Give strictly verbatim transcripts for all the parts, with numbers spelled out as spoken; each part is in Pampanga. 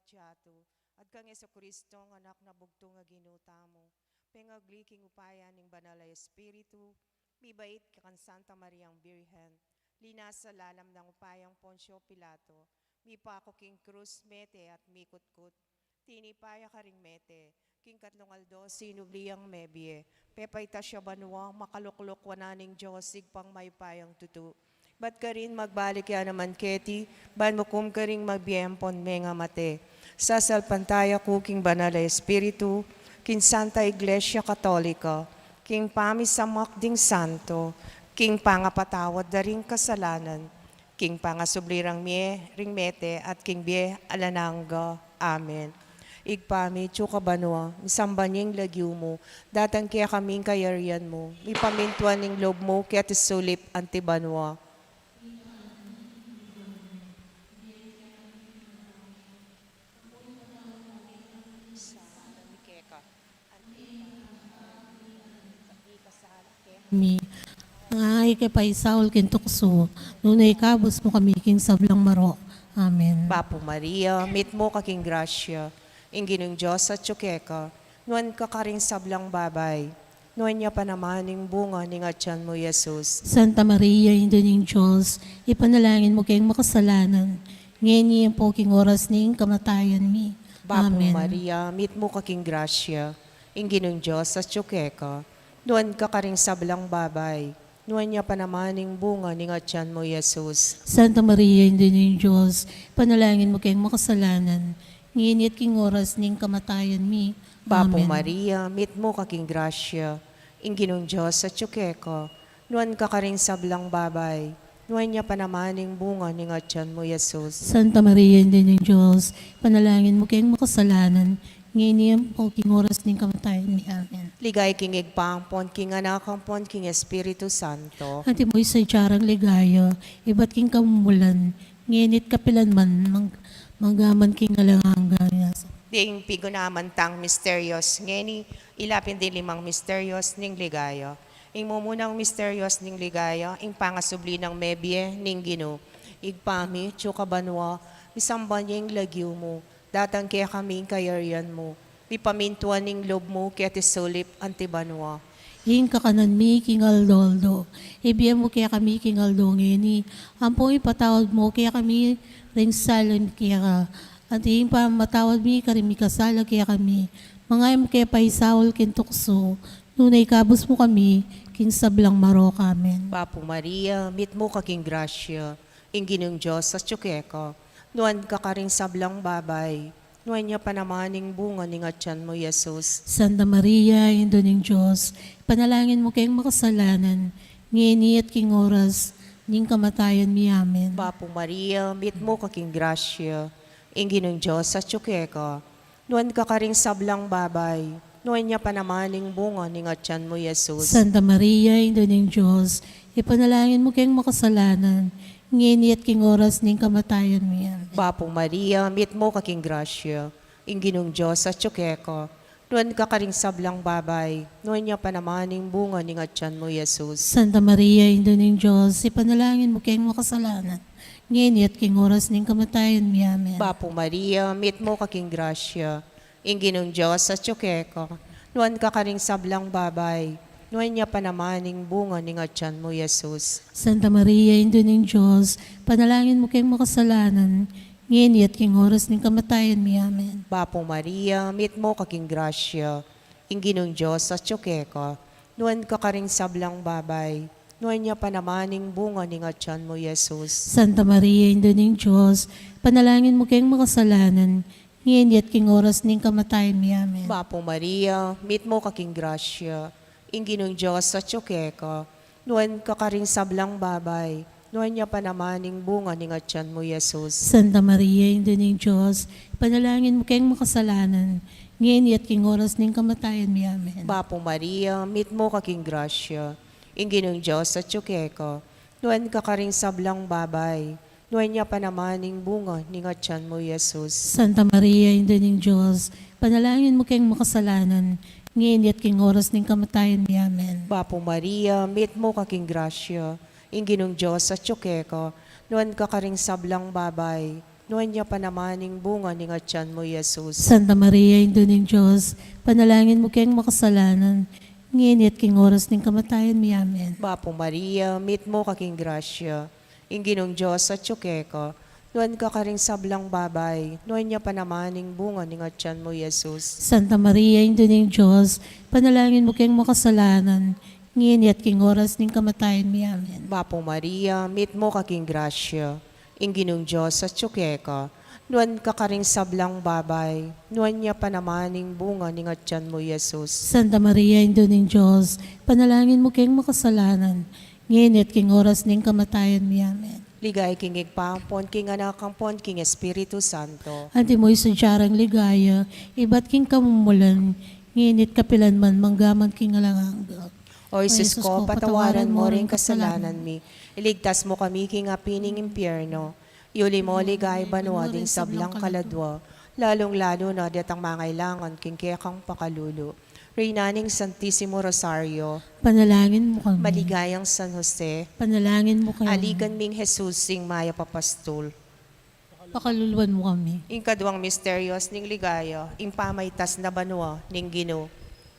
Yatu, at kang Jesucristo, ang Anak na bugtung a Ginu tamu, pengagli king upaya ning Banal a Espiritu, mibait kang Santa Mariang Birhen, linasa lalam nang upayang Poncio Pilato, mipaku king krus, mete at mikutkut, tinipa ya karing mete, king katlung aldo sinubli yang mebie, pepaitas ya banua, makalukluk wanan ning Dios Ibpang mayupayang tutu. Ibat karin magbalik ya naman keti, ban mukum karing mabie ampon mengamate. Sasalpantaya ku king Banal a Espiritu, king Santa Iglesia Katolika, king pamisamak ding santo, king pangapatawad da ring kasalanan, king pangasubli rang mie ring mete, at king bie alang angga. Amen. Ibpa mi, atsu ka banua, misamban ya ing lagyu mu, datang kekami ing kayarian mu, mipamintuan ing lub mu keti sulip anti banua. Mi. Nga ika paisaul king tuksu, nune ikabus mu kami king sablang marok. Amen. Bapu Maria, mitmu ka king grasya, ing Ginung Dios atsu keka, nuan ka karing sablang babai, nuan ya pa naman ing bunga ning atian mu, Jesus. Santa Maria, Indu ning Dios, ipanalangin mu keng makasalanan, ngeni ampo king oras ning kamatayan mi. Bapu Amen. Maria, mitmu ka king grasya, ing Ginung Dios atsu keka, nuan ka karing sablang babai, nuan ya pa naman ing bunga ning atian mu, Jesus. Santa Maria, Indu ning Dios, ipanalangin mu keng makasalanan, ngeni at king oras ning kamatayan mi. Bapu Amen. Maria, mitmu ka king grasya, ing Ginung Dios atsu keka, nuan ka karing sablang babai, nuan ya pa naman ing bunga ning atian mu, Jesus. Santa Maria, Indu ning Dios, ipanalangin mu keng makasalanan, ngeni ampo king oras ning kamatayan mi. Amen. Ligaya king Ibpa, ampon king Anak, ampon king Espiritu Santo. Antimo ing sadya rang ligaya, ibat king kamumulan, ngeni at kapilan man, mag-, mangga man king alang angga. Ding pigunaman tang misterios ngeni, ila pin ding limang misterios ning ligaya. Ing mumunang misterios ning ligaya, ing pangasubli nang mebie ning Ginu. Ibpa mi, atsu ka banua, misamban ya ing lagyu mu, datang kekami ing kayarian mu, mipamintuan ing lub mu keti sulip anti banua. Ing kakanan mi king aldo-aldo, ibie mu kekami king aldo ngeni, ampo ipatawad mu kekami ring sala mi keka, anti ing pamamatawad mi karing mikasala kekami. Manga e mu ke paisaul king tuksu, nune ikabus mu kami king sablang marok. Amen. Bapu Maria, mitmu ka king grasya, ing Ginung Dios atsu keka, nuan ka karing sablang babai, nuan ya pa naman ing bunga ning atian mu, Jesus. Santa Maria, Indu ning Dios, ipanalangin mu keng makasalanan, ngeni at king oras ning kamatayan mi. Amen. Bapu Maria, mitmu ka king grasya, ing Ginung Dios atsu keka, nuan ka karing sablang babai, nuan ya pa naman ing bunga ning atian mu, Jesus. Santa Maria, Indu ning Dios, ipanalangin mu keng makasalanan, ngeni at king oras ning kamatayan mi. Amen. Bapu Maria, mitmu ka king grasya, ing Ginung Dios atsu keka, nuan ka karing sablang babai, nuan ya pa naman ing bunga ning atian mu, Jesus. Santa Maria, Indu ning Dios, ipanalangin mu keng makasalanan, ngeni at king oras ning kamatayan mi. Amen. Bapu Maria, mitmu ka king grasya, ing Ginung Dios atsu keka, nuan ka karing sablang babai, nuan ya pa naman ing bunga ning atian mu, Jesus. Santa Maria, Indu ning Dios, ipanalangin mu keng makasalanan, ngeni at king oras ning kamatayan mi. Amen. Bapu Maria, mitmu ka king grasya, ing Ginung Dios atsu keka, nuan ka karing sablang babai, nuan ya pa naman ing bunga ning atian mu, Jesus. Santa Maria, Indu ning Dios, ipanalangin mu keng makasalanan, ngeni at king oras ning kamatayan mi. Amen. Bapu Maria, mitmu ka king grasya, ing Ginung Dios atsu keka, nuan ka karing sablang babai, nuan ya pa naman ing bunga ning atian mu, Jesus. Santa Maria, Indu ning Dios, ipanalangin mu keng makasalanan, ngeni at king oras ning kamatayan mi. Amen. Bapu Maria, mitmu ka king grasya, ing Ginung Dios atsu keka, nuan ka karing sablang babai, nuan ya pa naman ing bunga ning atian mu, Jesus. Santa Maria, Indu ning Dios, ipanalangin mu keng makasalanan, ngeni at king oras ning kamatayan mi. Amen. Bapu Maria, mitmu ka king grasya, ing Ginung Dios atsu keka, nuan ka karing sablang babai, nuan ya pa naman ing bunga ning atyan mu, Jesus. Santa Maria, Indu ning Dios, ipanalangin mu keng makasalanan, ngeni at king oras ning kamatayan mi. Amen. Bapu Maria, mitmu ka king grasya, ing Ginung Dios atyu keka, nuan ka karing sablang babai, nuan ya pa naman ing bunga ning atyan mu, Jesus. Santa Maria, Indu ning Dios, ipanalangin mu keng makasalanan, ngeni at king oras ning kamatayan mi. Amen. Bapu Maria, mitmu ka king grasya, ing Ginung Dios atyu keka, nuan ka karing sablang babai, nuan ya pa naman ing bunga ning atyan mu, Jesus. Santa Maria, Indu ning Dios, ipanalangin mu keng makasalanan, ngeni at king oras ning kamatayan mi. Amen. Ligaya king Ibpa, ampon king Anak, ampon king Espiritu Santo. Antimo ing sadya rang ligaya, ibat king kamumulan, ngeni at kapilan man, manggaman king alang angga. O Jesus ko, patawaran mu ring kasalanan mi, iligtas mu kami king api ning impyerno, iuli mu king ligaya banua ding sablang kaladua, lalung-lalu na detang mangailangan king kekang pakalulu. Reyna ning Santisimo Rosario, ipanalangin mu kami. Maligayang San Jose, ipanalangin mu kami. Aligan ming Jesus, ing mayap a pastul, pakaluluan mu kami. Ing kaduang misteryos ning ligaya, ing pamaitas na banua ning Ginu.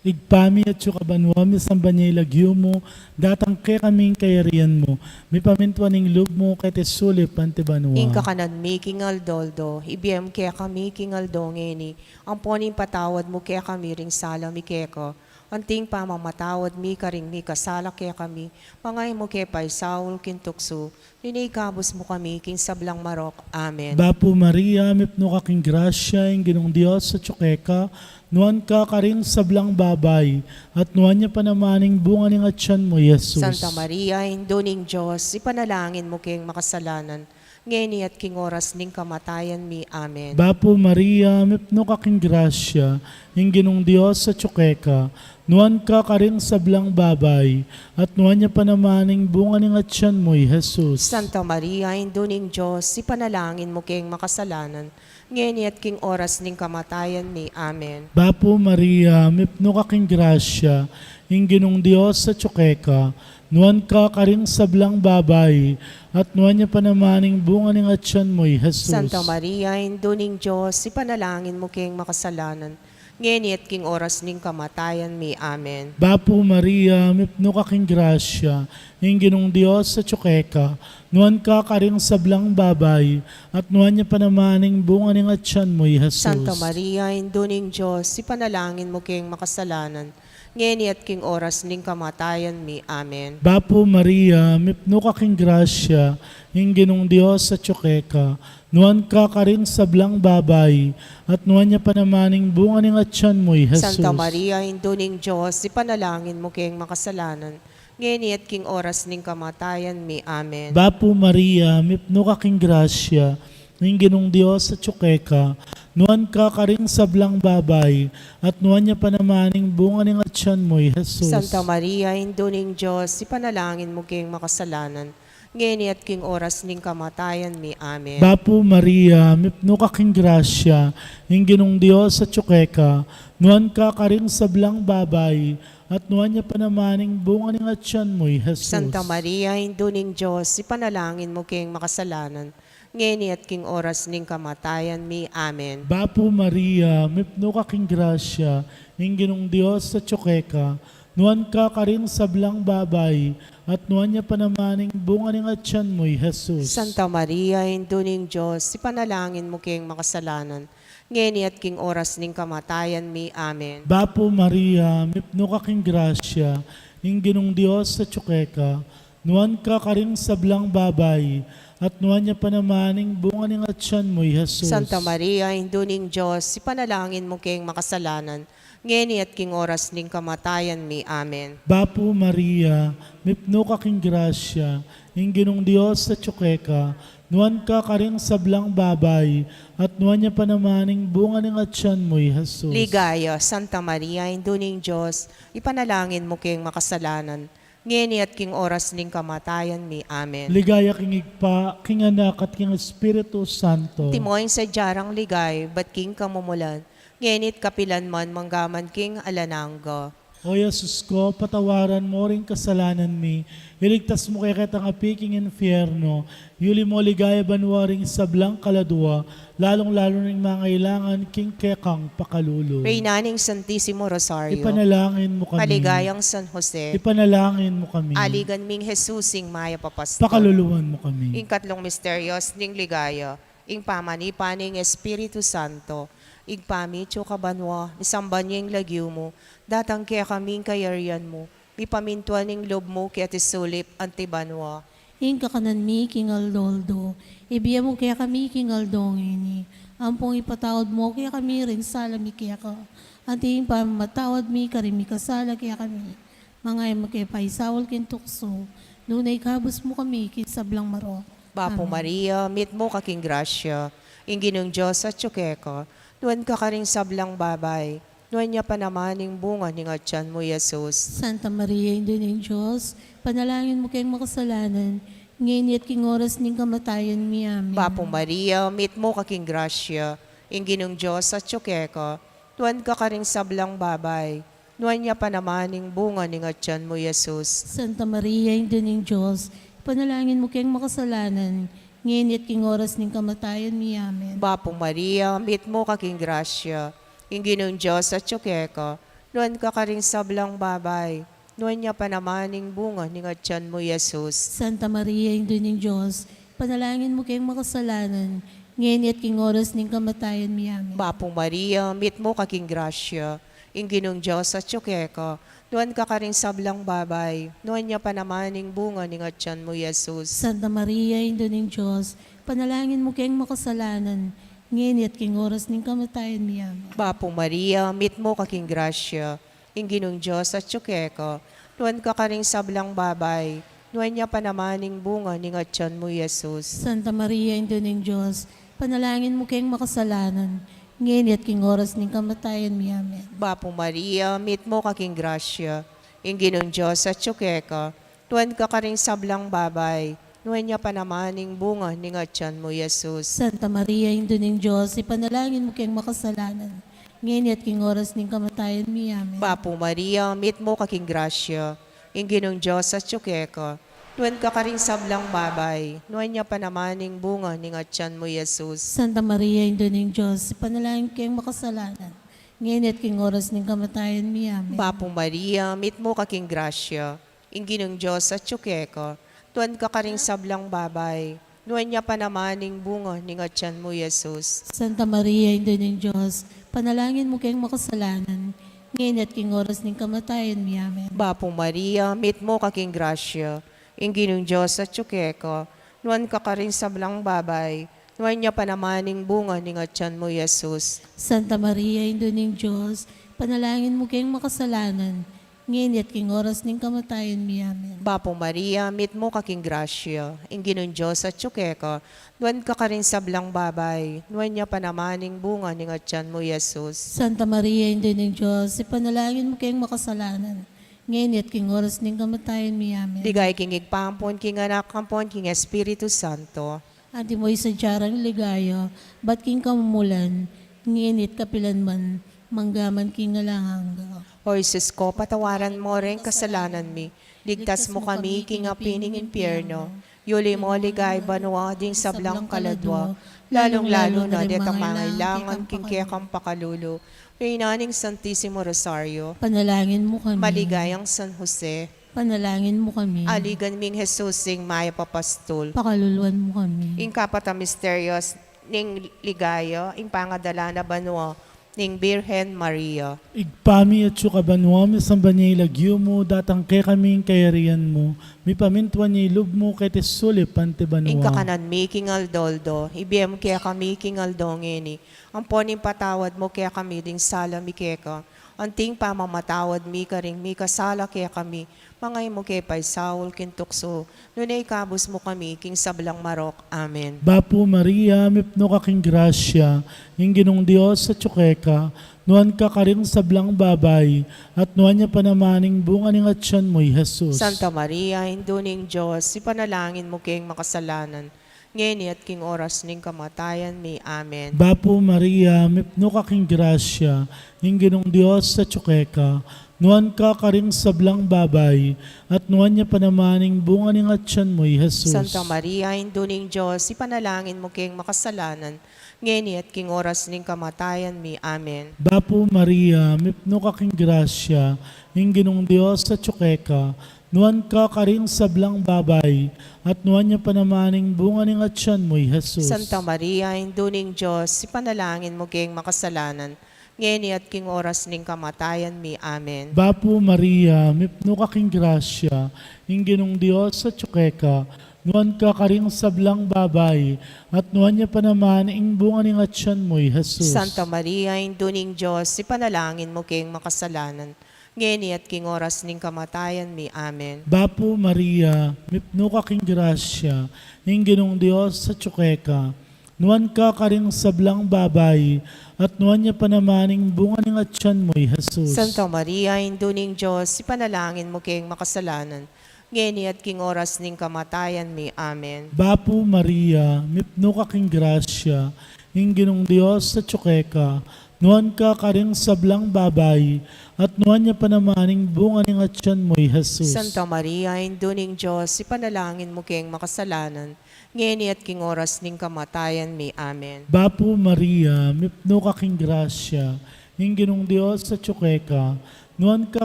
Ibpa mi, atsu ka banua, misamban ya ing lagyu mu, datang kekami ing kayarian mu, mipamintuan ing lub mu keti sulip anti banua. Ing kakanan mi king aldo-aldo, ibie mu kekami king aldo ngeni, ampon ipatawad mu kekami ring sala mi keka, anti ing pamamatawad mi karing mikasala kekami, manga e mu ke paisaul king tuksu, nune ikabus mu kami king sablang marok. Amen. Bapu Maria, mipnu ka king grasya, ing Ginung Dios atyu keka, nuan ka karing sablang babai, at nuan ya pa naman ing bunga ning atyan mu, Jesus. Santa Maria, Indu ning Dios, ipanalangin mu keng makasalanan, ngeni at king oras ning kamatayan mi. Amen. Bapu Maria, mipnu ka king grasya, ing Ginung Dios atyu keka, nuan ka karing sablang babai, at nuan ya pa naman ing bunga ning atyan mu, Jesus. Santa Maria, Indu ning Dios, ipanalangin mu keng makasalanan, ngeni at king oras ning kamatayan mi. Amen. Bapu Maria, mipnu ka king grasya, ing Ginung Dios atyu keka, nuan ka karing sablang babai, at nuan ya pa naman ing bunga ning atyan mu, Jesus. Santa Maria, Indu ning Dios, ipanalangin mu keng makasalanan, ngeni at king oras ning kamatayan mi. Amen. Bapu Maria, mipnu ka king grasya, ing Ginung Dios atyu keka, nuan ka karing sablang babai, at nuan ya pa naman ing bunga ning atyan mu, Jesus. Santa Maria, Indu ning Dios, ipanalangin mu keng makasalanan, ngeni at king oras ning kamatayan mi. Amen. Bapu Maria, mipnu ka king grasya, ing Ginung Dios atyu keka, nuan ka karing sablang babai, at nuan ya pa naman ing bunga ning atyan mu, Jesus. Santa Maria, Indu ning Dios, ipanalangin mu keng makasalanan, ngeni at king oras ning kamatayan mi. Amen. Bapu Maria, mipnu ka king grasya, ing Ginung Dios atyu keka, nuan ka karing sablang babai, at nuan ya pa naman ing bunga ning atyan mu, Jesus. Santa Maria, Indu ning Dios, ipanalangin mu keng makasalanan, ngeni at king oras ning kamatayan mi. Amen. Bapu Maria, mipnu ka king grasya, ing Ginung Dios atyu keka, nuan ka karing sablang babai, at nuan ya pa naman ing bunga ning atyan mu, Jesus. Santa Maria, Indu ning Dios, ipanalangin mu keng makasalanan, ngeni at king oras ning kamatayan mi. Amen. Bapu Maria, mipnu ka king grasya, ing Ginung Dios atyu keka, nuan ka karing sablang babai, at nuan ya pa naman ing bunga ning atyan mu, Jesus. Santa Maria, Indu ning Dios, ipanalangin mu keng makasalanan, ngeni at king oras ning kamatayan mi. Amen. Bapu Maria, mipnu ka king grasya, ing Ginung Dios atyu keka, nuan ka karing sablang babai, at nuan ya pa naman ing bunga ning atyan mu, Jesus. Santa Maria, Indu ning Dios, ipanalangin mu keng makasalanan, ngeni at king oras ning kamatayan mi. Amen. Bapu Maria, mipnu ka king grasya, ing Ginung Dios atyu keka, nuan ka karing sablang babai, at nuan ya pa naman ing bunga ning atyan mu, Jesus. Ligaya, Santa Maria, Indu ning Dios, ipanalangin mu keng makasalanan, ngeni at king oras ning kamatayan mi. Amen. Ligaya king Ibpa, king Anak, at king Espiritu Santo. Antimo ing sadya rang ligaya, ibat king kamumulan, ngeni at kapilan man, manggaman king alang angga. O Jesus ko, patawaran mo ring kasalanan mi, iligtas mo kekami king infierno, yuli mo ligaya banua ring sablang kaladua, lalung-lalu ring mangailangan king kekang pakalulu. Reyna ning Santisimo Rosario. Ipanalangin mo kami. Maligayang San Jose. Ipanalangin mo kami. Aligan ming Jesus ing mayap a pastor. Pakaluluan mo kami. Ing katlung misteryos ning ligaya, ing pamanipa ning Espiritu Santo. Ibpa mi, atsu ka banua, misamban ya ing lagyu mu, datang kekami ing kayarian mu, mipamintuan ing lub mu keti sulip anti banua. Ing kakanan mi king aldo-aldo, ibie mu kekami king aldo ngeni, ampong ipatawad mu kekami ring sala mi keka, anti ing pamamatawad mi karing mikasala kekami. Manga e mu ke paisaul king tuksu, nune ikabus mu kami king sablang marok. Bapu Maria, mitmu ka king grasya, ing Ginung Dios atsu keka, nuan ka karing sablang babai, nuan ya pa naman ing bunga ning atyan mu, Jesus. Santa Maria, Indu ning Dios, ipanalangin mu keng makasalanan, ngeni at king oras ning kamatayan mi. Amen. Bapu Maria, mitmu ka king grasya, ing Ginung Dios atsu keka, nuan ka karing sablang babai, nuan ya pa naman ing bunga ning atyan mu, Jesus. Santa Maria, Indu ning Dios, ipanalangin mu keng makasalanan, ngeni at king oras ning kamatayan mi. Amen. Bapu Maria, mitmu ka king grasya, ing Ginung Dios atsu keka, nuan ka karing sablang babai, nuan ya pa naman ing bunga ning atyan mu, Jesus. Santa Maria, Indu ning Dios, ipanalangin mu keng makasalanan, ngeni at king oras ning kamatayan mi. Amen. Bapu Maria, mitmu ka king grasya, ing Ginung Dios atsu keka, nuan ka karing sablang babai, nuan ya pa naman ing bunga ning atyan mu, Jesus. Santa Maria, Indu ning Dios, ipanalangin mu keng makasalanan, ngeni at king oras ning kamatayan mi. Amen. Bapu Maria, mitmu ka king grasya, ing Ginung Dios atsu keka, nuan ka karing sablang babai, nuan ya pa naman ing bunga ning atyan mu, Jesus. Santa Maria, Indu ning Dios, ipanalangin mu keng makasalanan, ngeni at king oras ning kamatayan mi. Amen. Bapu Maria, mitmu ka king grasya, ing Ginung Dios atsu keka, nuan ka karing sablang babai, nuan ya pa naman ing bunga ning atyan mu, Jesus. Santa Maria, Indu ning Dios, ipanalangin mu keng makasalanan, ngeni at king oras ning kamatayan mi. Amen. Bapu Maria, mitmu ka king grasya, ing Ginung Dios atsu keka, nuan ka karing sablang babai, nuan ya pa naman ing bunga ning atyan mu, Jesus. Santa Maria, Indu ning Dios, ipanalangin mu keng makasalanan, ngeni at king oras ning kamatayan mi. Amen. Bapu Maria, mitmu ka king grasya, ing Ginung Dios atsu keka, nuan ka karing sablang babai, nuan ya pa naman ing bunga ning atyan mu, Jesus. Santa Maria, Indu ning Dios, ipanalangin mu keng makasalanan, ngeni at king oras ning kamatayan mi. Amen. Bapu Maria, mitmu ka king grasya, ing Ginung Dios atsu keka, nuan ka karing sablang babai, nuan ya pa naman ing bunga ning atyan mu, Jesus. Santa Maria, Indu ning Dios, ipanalangin mu keng makasalanan, ngeni at king oras ning kamatayan mi. Amen. Bapu Maria, mitmu ka king grasya, ing Ginung Dios atsu keka, nuan ka karing sablang babai, nuan ya pa naman ing bunga ning atyan mu, Jesus. Santa Maria, Indu ning Dios, ipanalangin mu keng makasalanan, ngeni at king oras ning kamatayan mi. Amen. Ligaya king Ibpa, ampon king Anak, ampon king Espiritu Santo. Antimo ing sadya rang ligaya, ibat king kamumulan, ngeni at kapilan man, mangga man king alang angga. O Jesus ko, patawaran mo ring kasalanan mi, ligtas mu kami king api ning impyerno, yuli mo ligaya banua ding sablang kaladua, lalung-lalu na detang mangailangan king kekang pakalulu. Reyna ning Santisimo Rosario, ipanalangin mu kami. Maligayang San Jose, ipanalangin mu kami. Aligan ming Jesus ing mayap a pastul, pakaluluan mu kami. Ing kapat a misteryos ning ligaya, ing pangadala na banua ning Birhen Maria. Ibpa mi, atsu ka banua, misamban ya ing lagyu mu, datang kekami ing kayarian mu, mipamintuan ya ing lub mu keti sulip anti banua. Ing kakanan mi king aldo-aldo, ibie mu kekami king aldo ngeni, ampon ipatawad mu kekami ding sala mi keka, anti ing pamamatawad mi karing mikasala kekami, manga e mu ke paisaul king tuksu, nune ikabus mu kami king sablang marok. Amen. Bapu Maria, mipnu ka king grasya, ing Ginung Dios atsu keka, nuan ka karing sablang babai, at nuan ya pa naman ing bunga ning atyan mu, i Jesus. Santa Maria, Indu ning Dios, ipanalangin mu keng makasalanan, ngeni at king oras ning kamatayan mi. Amen. Bapu Maria, mipnu ka king grasya, ing Ginung Dios atsu keka, nuan ka karing sablang babai, at nuan ya pa naman ing bunga ning atyan mu, i Jesus. Santa Maria, Indu ning Dios, ipanalangin mu keng makasalanan, ngeni at king oras ning kamatayan mi. Amen. Bapu Maria, mipnu ka king grasya, ing Ginung Dios atyu keka, nuan ka karing sablang babai, at nuan ya pa naman ing bunga ning atyan mu, i Jesus. Santa Maria, Indu ning Dios, ipanalangin mu keng makasalanan, ngeni at king oras ning kamatayan mi. Amen. Bapu Maria, mipnu ka king grasya, ing Ginung Dios atyu keka, nuan ka karing sablang babai, at nuan ya pa naman ing bunga ning atyan mu, i Jesus. Santa Maria, Indu ning Dios, ipanalangin mu keng makasalanan, ngeni at king oras ning kamatayan mi. Amen. Bapu Maria, mipnu ka king grasya, ing Ginung Dios atyu keka, nuan ka karing sablang babai, at nuan ya pa naman ing bunga ning atyan mu, i Jesus. Santa Maria, Indu ning Dios, ipanalangin mu keng makasalanan, ngeni at king oras ning kamatayan mi. Amen. Bapu Maria, mipnu ka king grasya, ing Ginung Dios atyu keka, nuan ka karing sablang babai, at nuan ya pa naman ing bunga ning atyan mu, i Jesus. Santa Maria, Indu ning Dios, ipanalangin mu keng makasalanan, ngeni at king oras ning kamatayan mi. Amen. Bapu Maria, mipnu ka king grasya, ing Ginung Dios atyu keka, nuan ka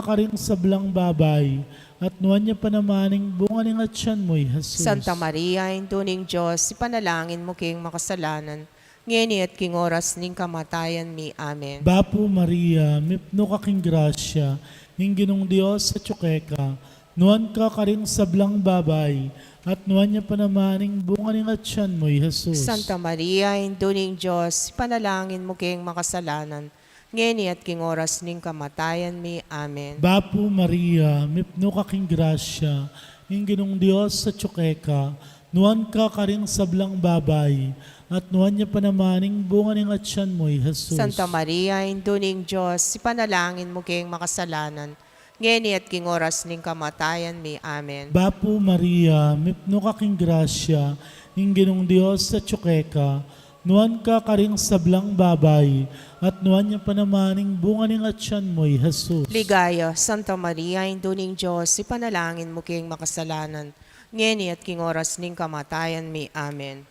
karing sablang babai, at nuan ya pa naman ing bunga ning atyan mu, i Jesus. Santa Maria, Indu ning Dios, ipanalangin mu keng makasalanan, ngeni at king oras ning kamatayan mi. Amen. Bapu Maria, mipnu ka king grasya, ing Ginung Dios atyu keka, nuan ka karing sablang babai, at nuan ya pa naman ing bunga ning atyan mu, i Jesus. Santa Maria, Indu ning Dios, ipanalangin mu keng makasalanan, ngeni at king oras ning kamatayan mi. Amen. Bapu Maria, mipnu ka king grasya, ing Ginung Dios atyu keka, nuan ka karing sablang babai, at nuan ya pa naman ing bunga ning atyan mu, i Jesus. Santa Maria, Indu ning Dios, ipanalangin mu keng makasalanan, ngeni at king oras ning kamatayan mi. Amen. Bapu Maria, mipnu ka king grasya, ing Ginung Dios atyu keka, nuan ka karing sablang babai, at nuan ya pa naman ing bunga ning atyan mu, i Jesus. Ligaya, Santa Maria, Indu ning Dios, ipanalangin mu keng makasalanan, ngeni at king oras ning kamatayan mi. Amen.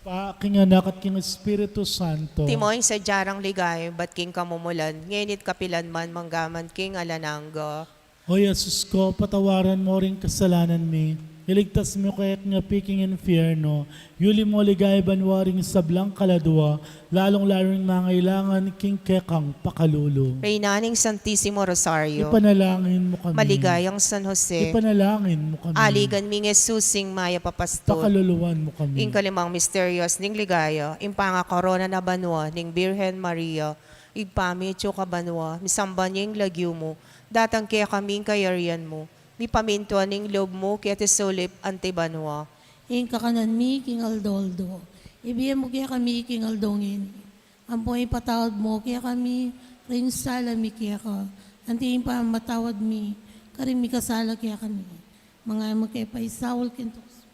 Ibpa, king Anak, at king Espiritu Santo. Antimo ing sadya rang ligaya, ibat king kamumulan, ngeni at kapilan man, mangga man king alang angga. O Jesus ko, patawaran mu ring kasalanan mi, iligtas mu kami king api king infierno, yuli mu king ligaya banua ring sablang kaladua, lalung-lalu ring mangailangan king kekang pakalulu. Reyna ning Santisimo Rosario, ipanalangin mu kami. Maligayang San Jose, ipanalangin mu kami. Aligan ming Jesus, ing mayap a pastul, pakaluluan mu kami. Ing kalimang misteryos ning ligaya, ing pangakorona na banua ning Birhen Maria. Ibpa mi, atsu ka banua, misamban ya ing lagyu mu, datang kekami ing kayarian mu, mipamintuan ing lub mu keti sulip anti banua. Ing kakanan mi king aldo-aldo, ibie mu kekami king aldo ngeni. Ampon ipatawad mu kekami ring sala mi keka, anti ing pamamatawad mi karing mikasala kekami. Manga e mu ke paisaul king tuksu,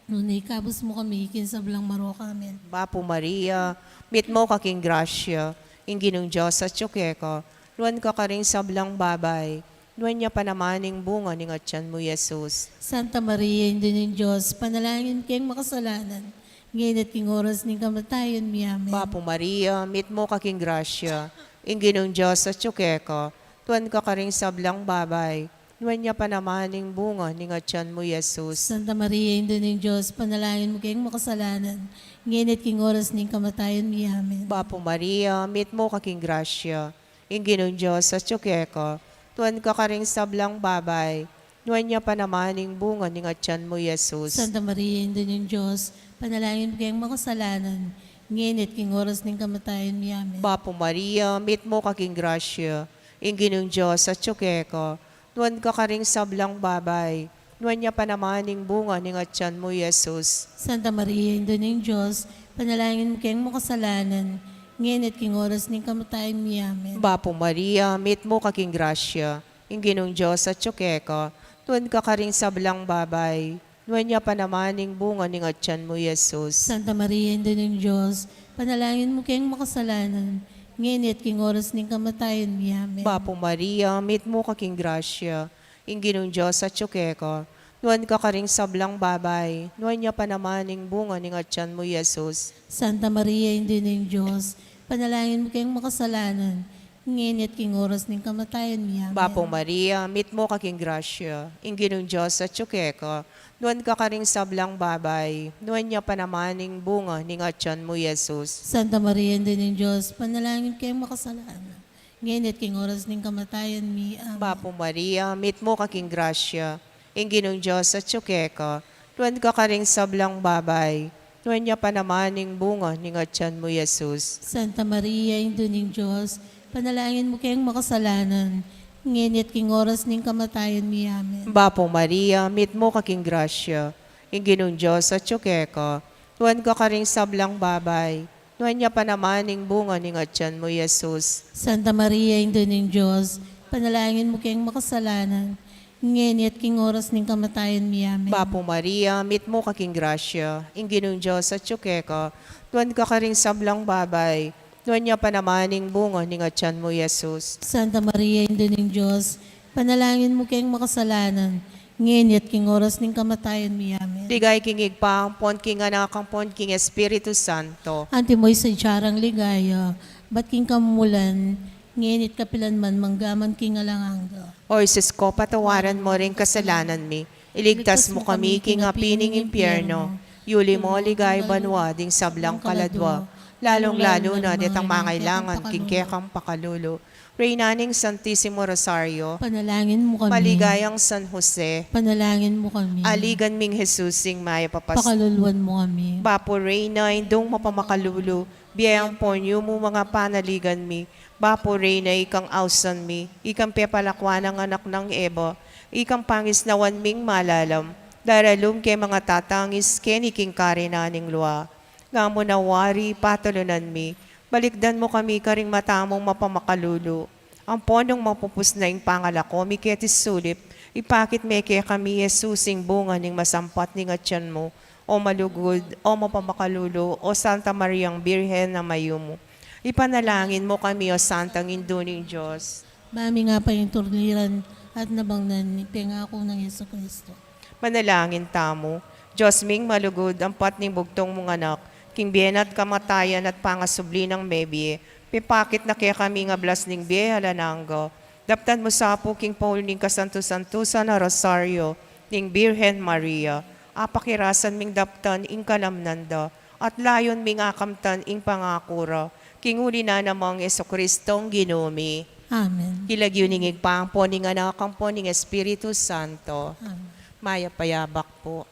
nune ikabus mu kami king sablang marok. Amen. Bapu Maria, mitmu ka king grasya, ing Ginung Dios atsu keka, nuan ka karing sablang babai, nuan ya pa naman ing bunga ning atyan mu, Jesus. Santa Maria, Indu ning Dios, ipanalangin mu keng makasalanan, ngeni at king oras ning kamatayan mi. Amen. Bapu Maria, mitmu ka king grasya, ing Ginung Dios atsu keka, nuan ka karing sablang babai, nuan ya pa naman ing bunga ning atyan mu, Jesus. Santa Maria, Indu ning Dios, ipanalangin mu keng makasalanan, ngeni at king oras ning kamatayan mi. Amen. Bapu Maria, mitmu ka king grasya, ing Ginung Dios atsu keka, nuan ka karing sablang babai, nuan ya pa naman ing bunga ning atyan mu, Jesus. Santa Maria, Indu ning Dios, ipanalangin mu keng makasalanan, ngeni at king oras ning kamatayan mi. Amen. Bapu Maria, mitmu ka king grasya, ing Ginung Dios atsu keka, nuan ka karing sablang babai, nuan ya pa naman ing bunga ning atyan mu, Jesus. Santa Maria, Indu ning Dios, ipanalangin mu keng makasalanan, ngeni at king oras ning kamatayan mi. Amen. Bapu Maria, mitmu ka king grasya, ing Ginung Dios atsu keka, nuan ka karing sablang babai, nuan ya pa naman ing bunga ning atyan mu, Jesus. Santa Maria, Indu ning Dios, ipanalangin mu keng makasalanan, ngeni at king oras ning kamatayan mi. Amen. Bapu Maria, mitmu ka king grasya, ing Ginung Dios atyu keka, nuan ka karing sablang babai, nuan ya pa naman ing bunga ning atyan mu, Jesus. Santa Maria, Indu ning Dios, panalangin mu keng makasalanan, ngeni at king oras ning kamatayan mi. Amen. Bapu Maria, mitmu ka king grasya, ing Ginung Dios atyu keka, nuan ka karing sablang babai, nuan ya pa naman ing bunga ning atyan mu, Jesus. Santa Maria, Indu ning Dios, panalangin mu keng makasalanan, ngeni at king oras ning kamatayan mi. Amen. Bapu Maria, mitmu ka king grasya, ing Ginung Dios atyu keka, nuan ka karing sablang babai, nuan ya pa naman ing bunga ning atyan mu, Jesus. Santa Maria, Indu ning Dios, panalangin mu keng makasalanan, ngeni at king oras ning kamatayan mi. Amen. Bapu Maria, mitmu ka king grasya, ing Ginung Dios atyu keka, nuan ka karing sablang babai, nuan ya pa naman ing bunga ning atyan mu, Jesus. Santa Maria, Indu ning Dios, panalangin mu keng makasalanan, ngeni at king oras ning kamatayan mi. Amen. Bapu Maria, mitmu ka king grasya, ing Ginung Dios atyu keka, nuan ka karing sablang babai, nuan ya pa naman ing bunga ning atyan mu, Jesus. Santa Maria, Indu ning Dios, panalangin mu keng makasalanan, ngeni at king oras ning kamatayan mi. Amen. Ligaya king Ibpa, ampon king Anak, ampon king Espiritu Santo. Antimo ing sadya rang ligaya, ibat king kamumulan, ngeni at kapilan man, mangga man king alang angga. O Jesus ko, patawaran mu ring kasalanan mi, iligtas mu kami king api ning impyerno, yuli mu ligaya banua ding sablang kaladua, lalung-lalu na detang mangailangan king kekang pakalulu. Reyna ning Santisimo Rosario, panalangin mu kami. Maligayang San Jose, panalangin mu kami. Aligan ming Jesus ing mayap a pas-, pakaluluan mu kami. Bapu Reyna, Indung mapamakalulu, bie ampon yumu mu ing panaligan mi. Bapu Reyna, ikang ausan mi, ikang pepalakuan nang anak nang Eva, ikang pangisnawan ming malalam, daralum keng matatangis keni king karinan ning lua. Nga mu na wari, patalunan mi, balikdan mu kami karing mata mung mapamakalulu. Ampon nung mapupus na ing pangalako mi keti sulip, ipakit me kekami i Jesus ing bunga ning masampat ning atyan mu. O malugud, o mapamakalulu, o Santa Mariang Birhen a mayumu, ipanalangin mu kami, o Santang Indu ning Dios. Ba mi nga painturliran at nabangnan ning pengaku nang Jesucristo. Manalangin tamu. Dios ming malugud, ampat ning bugtung mung Anak, king bie na at kamatayan at pangasubli nang mebie, pepakit na kekami ing ablas ning bie alang angga. Daptan mu sa pu king paul ning kasantu-santusan a Rosario ning Birhen Maria, apakirasan ming daptan ing kalamnan da, at layun ming akamtan ing pangaku ra, king uli na namang Jesucristong Ginu mi. Amen. King lagyu ning Ibpa, ampon ning Anak, ampon ning Espiritu Santo. Amen. Mayap a yabak pu.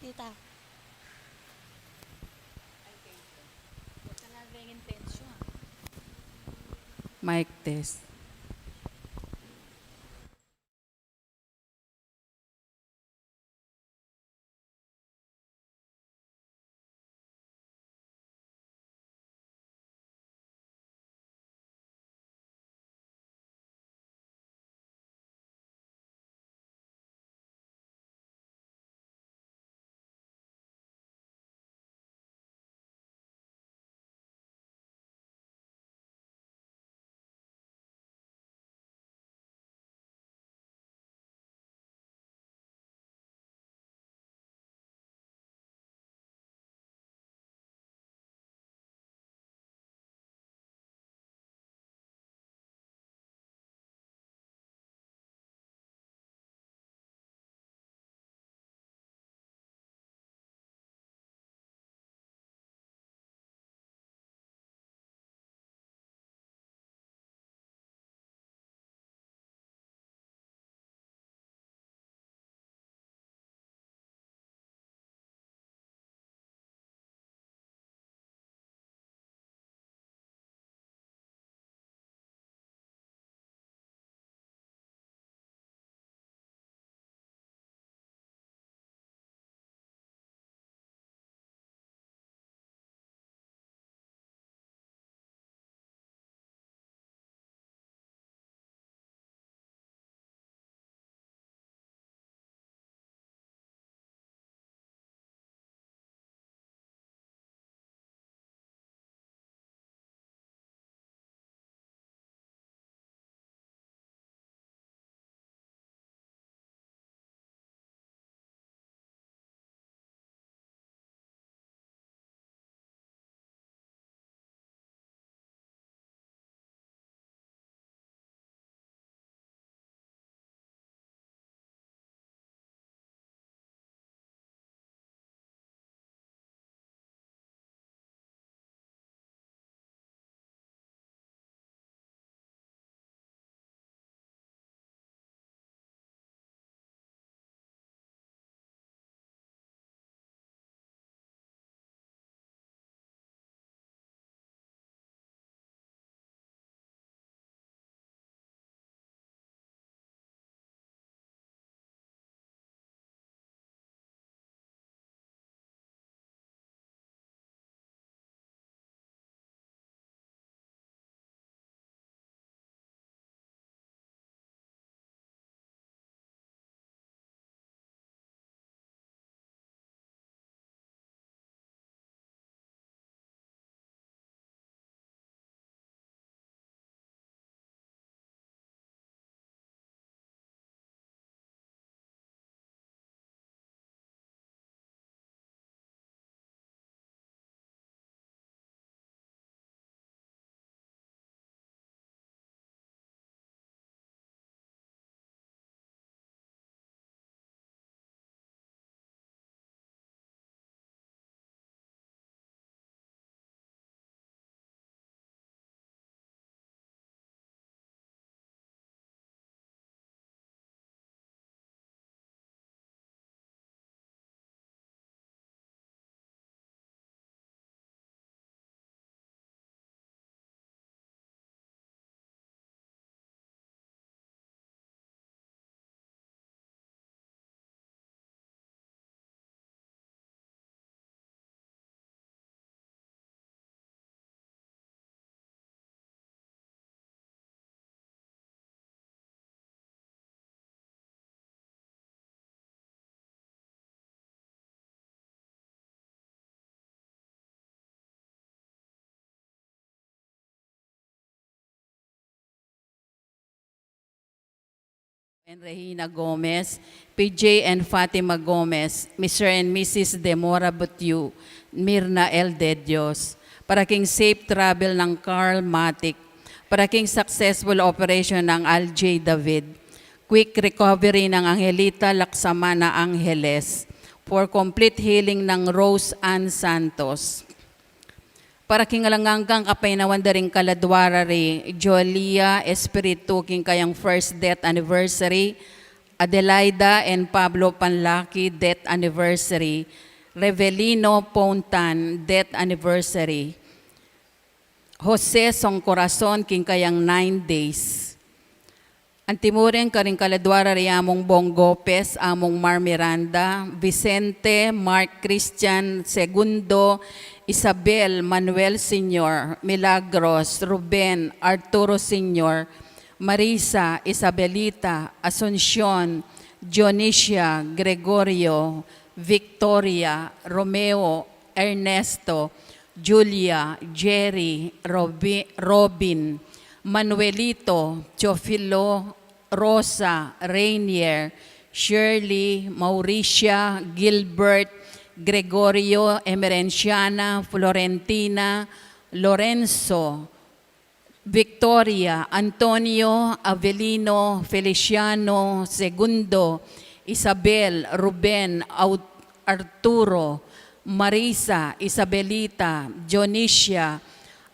Tita. Mic test. and Regina Gomez, P J and Fatima Gomez, Mister and Missus Demora Butyu, Mirna L. De Dios, para king safe travel ng Carl Matic, para king successful operation ng Al J. David, quick recovery ng Angelita Laksamana Angeles, for complete healing ng Rose Ann Santos. Para king alang anggang kapaynawan da ring kaladwa ra ri Jolia Espiritu king kayang first death anniversary, Adelaida and Pablo Panlaki death anniversary, Revelino Pontan death anniversary, Jose Song Corazon king kayang nine days. Antimurin karing kaladwa ra ri Among Bong Gopez, Among Mar Miranda, Vicente, Mark Christian Segundo, Isabel, Manuel Senior, Milagros, Ruben, Arturo Senior, Marisa, Isabelita, Asuncion, Dionisia, Gregorio, Victoria, Romeo, Ernesto, Julia, Jerry, Robi-, Robin, Manuelito, Teofilo, Rosa, Rainier, Shirley, Mauricia, Gilbert, Gregorio, Emerenciana, Florentina, Lorenzo, Victoria, Antonio, Avelino, Feliciano, Segundo, Isabel, Ruben, Au-, Arturo, Marisa, Isabelita, Dionisia,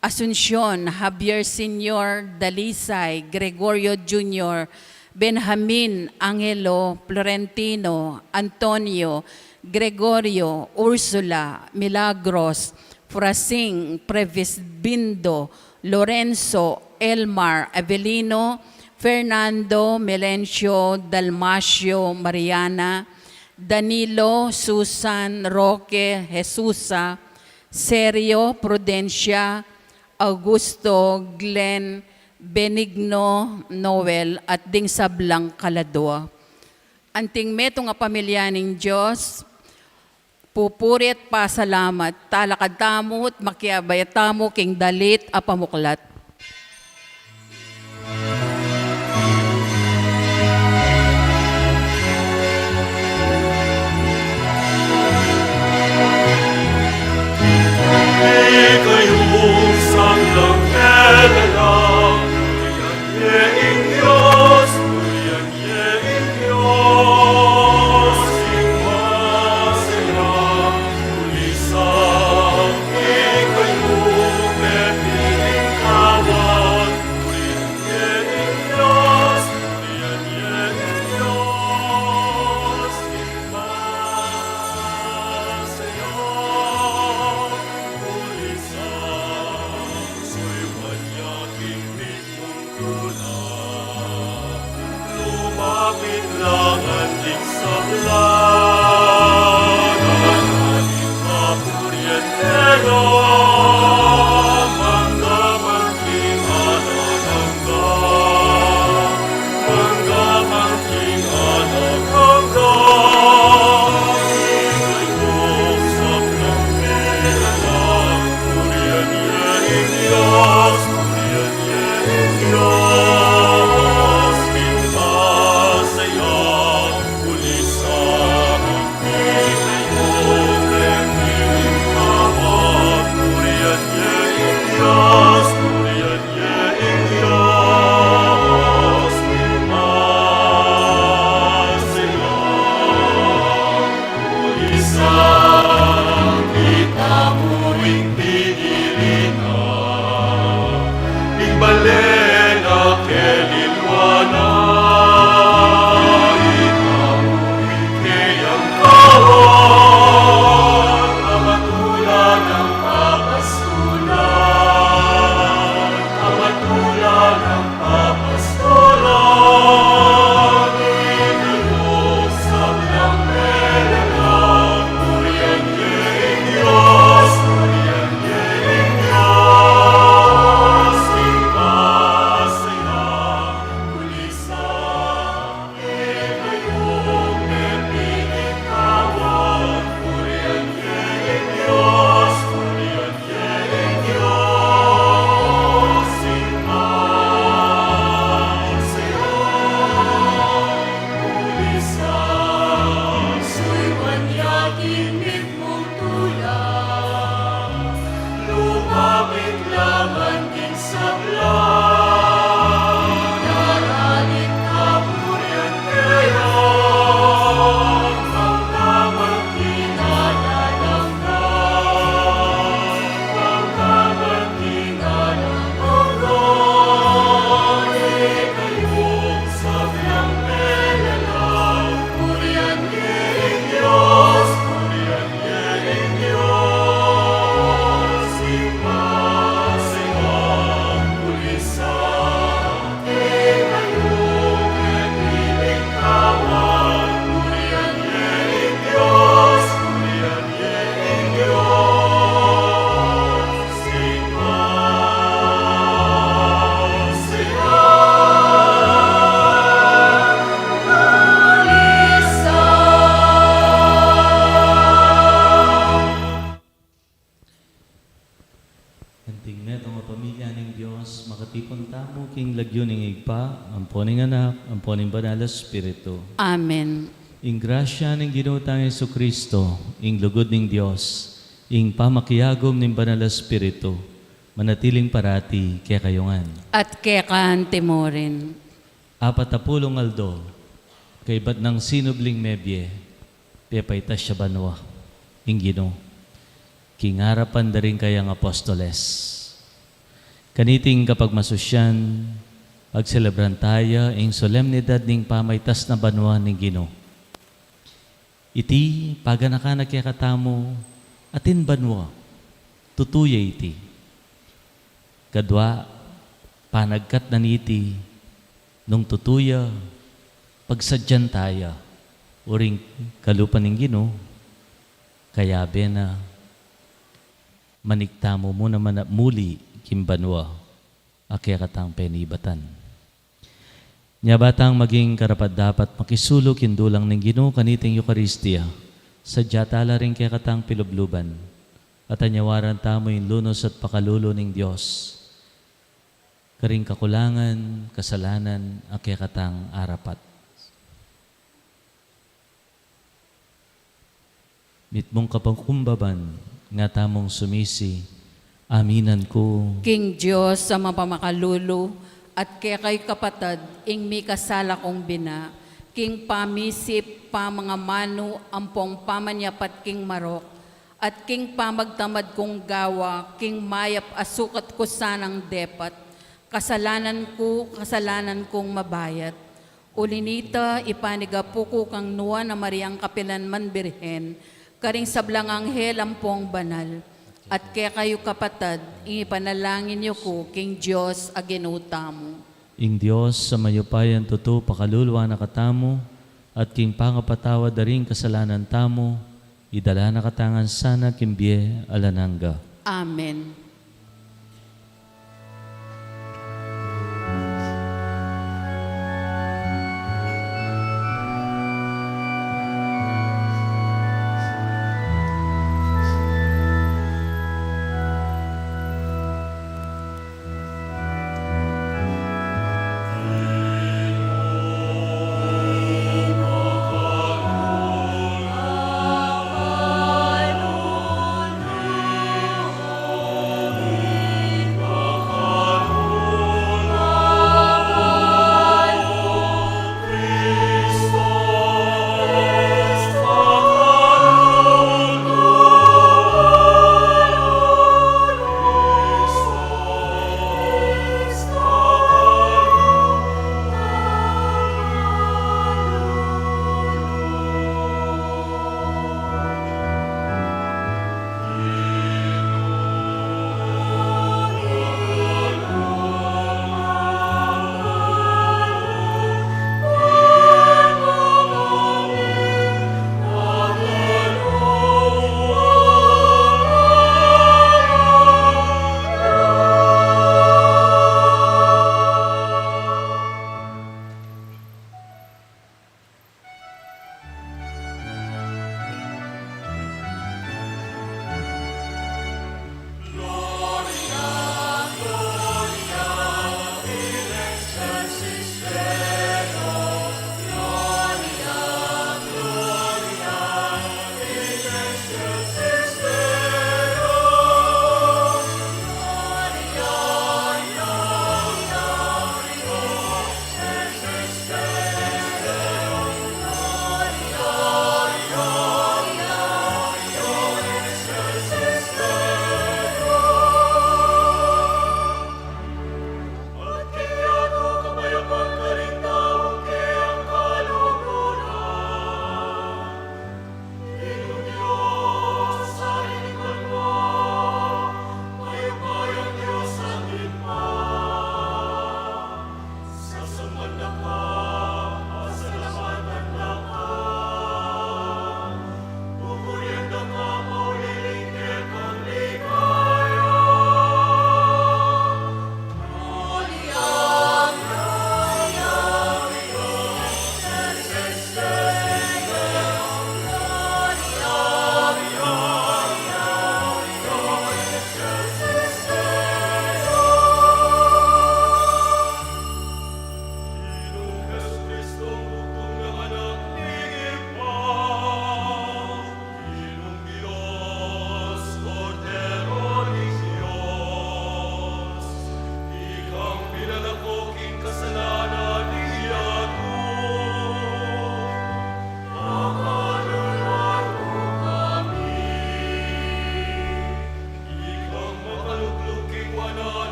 Asuncion, Javier Senior, Dalisay, Gregorio Junior, Benjamin, Angelo, Florentino, Antonio, Gregorio, Ursula, Milagros, Furasing, Previsbindo, Lorenzo, Elmar, Avelino, Fernando, Melencio, Dalmacio, Mariana, Danilo, Susan, Roque, Jesusa, Sergio, Prudencia, Augusto, Glenn, Benigno, Noel, at ding sablang kaladwa. Anting metung a pamilya ning Dios, pupuri at pasalamat, talakad tamu at makiabay tamu king dalit a pamuklat. Ikayung sablang pepela, purian ye ing Dios, purian ye ing Dios, ing masaya, ulisang ikayu, pepiling ka Tamu king lagyu ning Ibpa, ampo ning Anak, ampo ning Banal a Espiritu. Amen. Ing grasya ning Ginu tang Jesucristo, ing lugud ning Dios, ing pamakiagum ning Banal a Espiritu, manatiling parati kekayu ngan. At keka naman murin. Apat a pulung aldo, kaybat nang sinubling mebie, pepaitas ya banua ing Ginu king arapan da ring kayang apostoles. Kaniting kapagmasusyan, pagselebran taya ing solemnidad ning pamaitas na banua ning Ginu. Iti, paganakan na kekatamu, atin banua, tutu ya iti. Kadua, panagkat na niti, nung tutu ya, pagsadyan taya, uling kalupa ning Ginu, kayabe na, maniktamu mu naman at muli king banua a kekatang penibatan. Nya ba tang maging karapat-dapat makisulu king dulang ning Ginu kaniting Eukaristia, sadya tala ring kekatang pilubluban, at anyawaran tamu ing lunus at pakalulu ning Dios karing kakulangan, kasalanan a kekatang arapat. Mitmung kapakumbaban, nga tamung sumisi, aminan ku king Dios a mapamakalulu, at kekayu kapatad, ing mikasala kung bina, king pamisip, pamangamanu, ampong pamanyapat king marok, at king pamagtamad kung gawa, king mayap a sukat ku sanang depat, kasalanan ku, kasalanan kung mabayat. Uli nita, ipanigapu ku kang Nuan a Mariang kapilanman Birhen, karing sablang anghel ampong banal, at kekayu kapatad, ing ipanalangin yu ku king Dios a Ginu tamu. Ing Dios a mayupayang tutu pakaluluan na katamu, at king pangapatawad da ring kasalanan tamu, idala na katamu ngan sana king bie alang angga. Amen.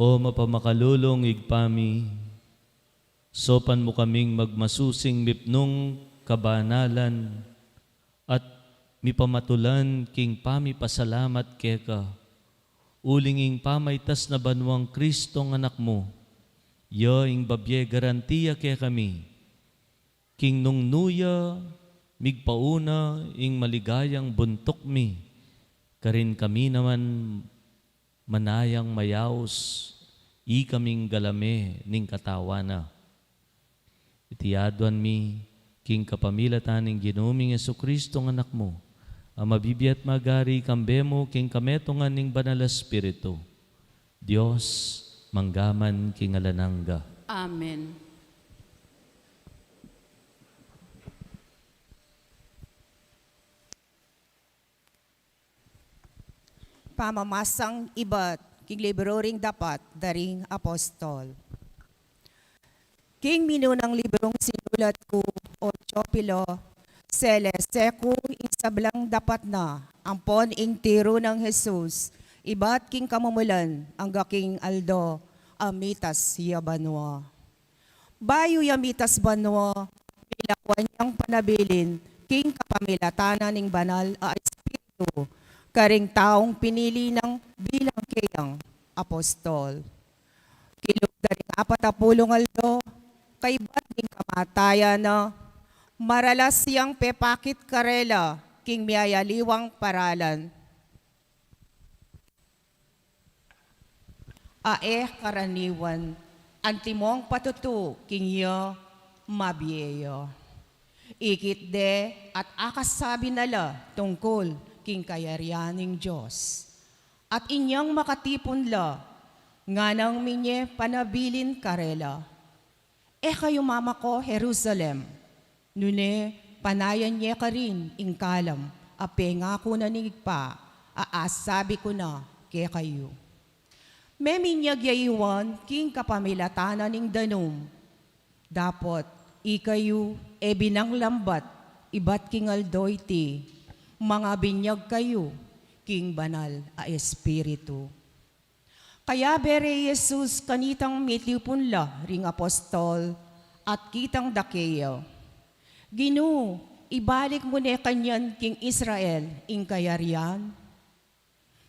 O mapamakalulung Ibpa mi, saupan mu kaming magmasusing mipnung kabanalan at mipamatulan king pamipasalamat keka, uling ing pamaitas na banuang Kristong Anak mu, ya ing babie garantia kekami, king nung nu ya migpauna ing maligayang buntuk mi, karin kami naman manayang mayaus, ikaming galame ning katawan na. Iti aduan mi king kapamilatan ning Ginu ming Jesucristo nga Anak mu, a mabibie at magari kambe mu king kametungan ning Banal a Espiritu, Dios, mangga man king alang angga. Amen. Pamamasang ibat king libro ring dapat da ring apostol. King minunang librung sinulat ku, o Teofilo, selese ku ing sablang dapat na ampon ing tiru nang Jesus ibat king kamumulan angga king aldo a mitas ya banua. Bayu ya mitas banua, milakwan yang panabilin king kapamilatan na ning Banal a Espiritu karing taung pinili nang bilang keyang apostol. Kilub da ring apat a pulung aldo, kaybat ning kamatayan na, maralas yang pepakit karela king miyayaliwang paralan. A e karaniwan antimong patutu king ya mabie ya. Ikit de at akasabi na la tungkul king kayarian ning Dios. At inyang makatipun la, nganang minye panabilin karela. E kayu mamako Jerusalem, nune panayan ye karin ing kalam a pengaku na ning Ibpa a asabi ku na kekayu. Meminyag ya iwan king kapamilatan na ning danum. Dapot ikayu e binang lambat ibat king aldo iti, mangabinyag kayu king Banal a Espiritu. Kayabe re i Jesus kanitang mitipun la ring apostol at kitang da keya, Ginu, ibalik mu ne kanyan king Israel ing kayarian?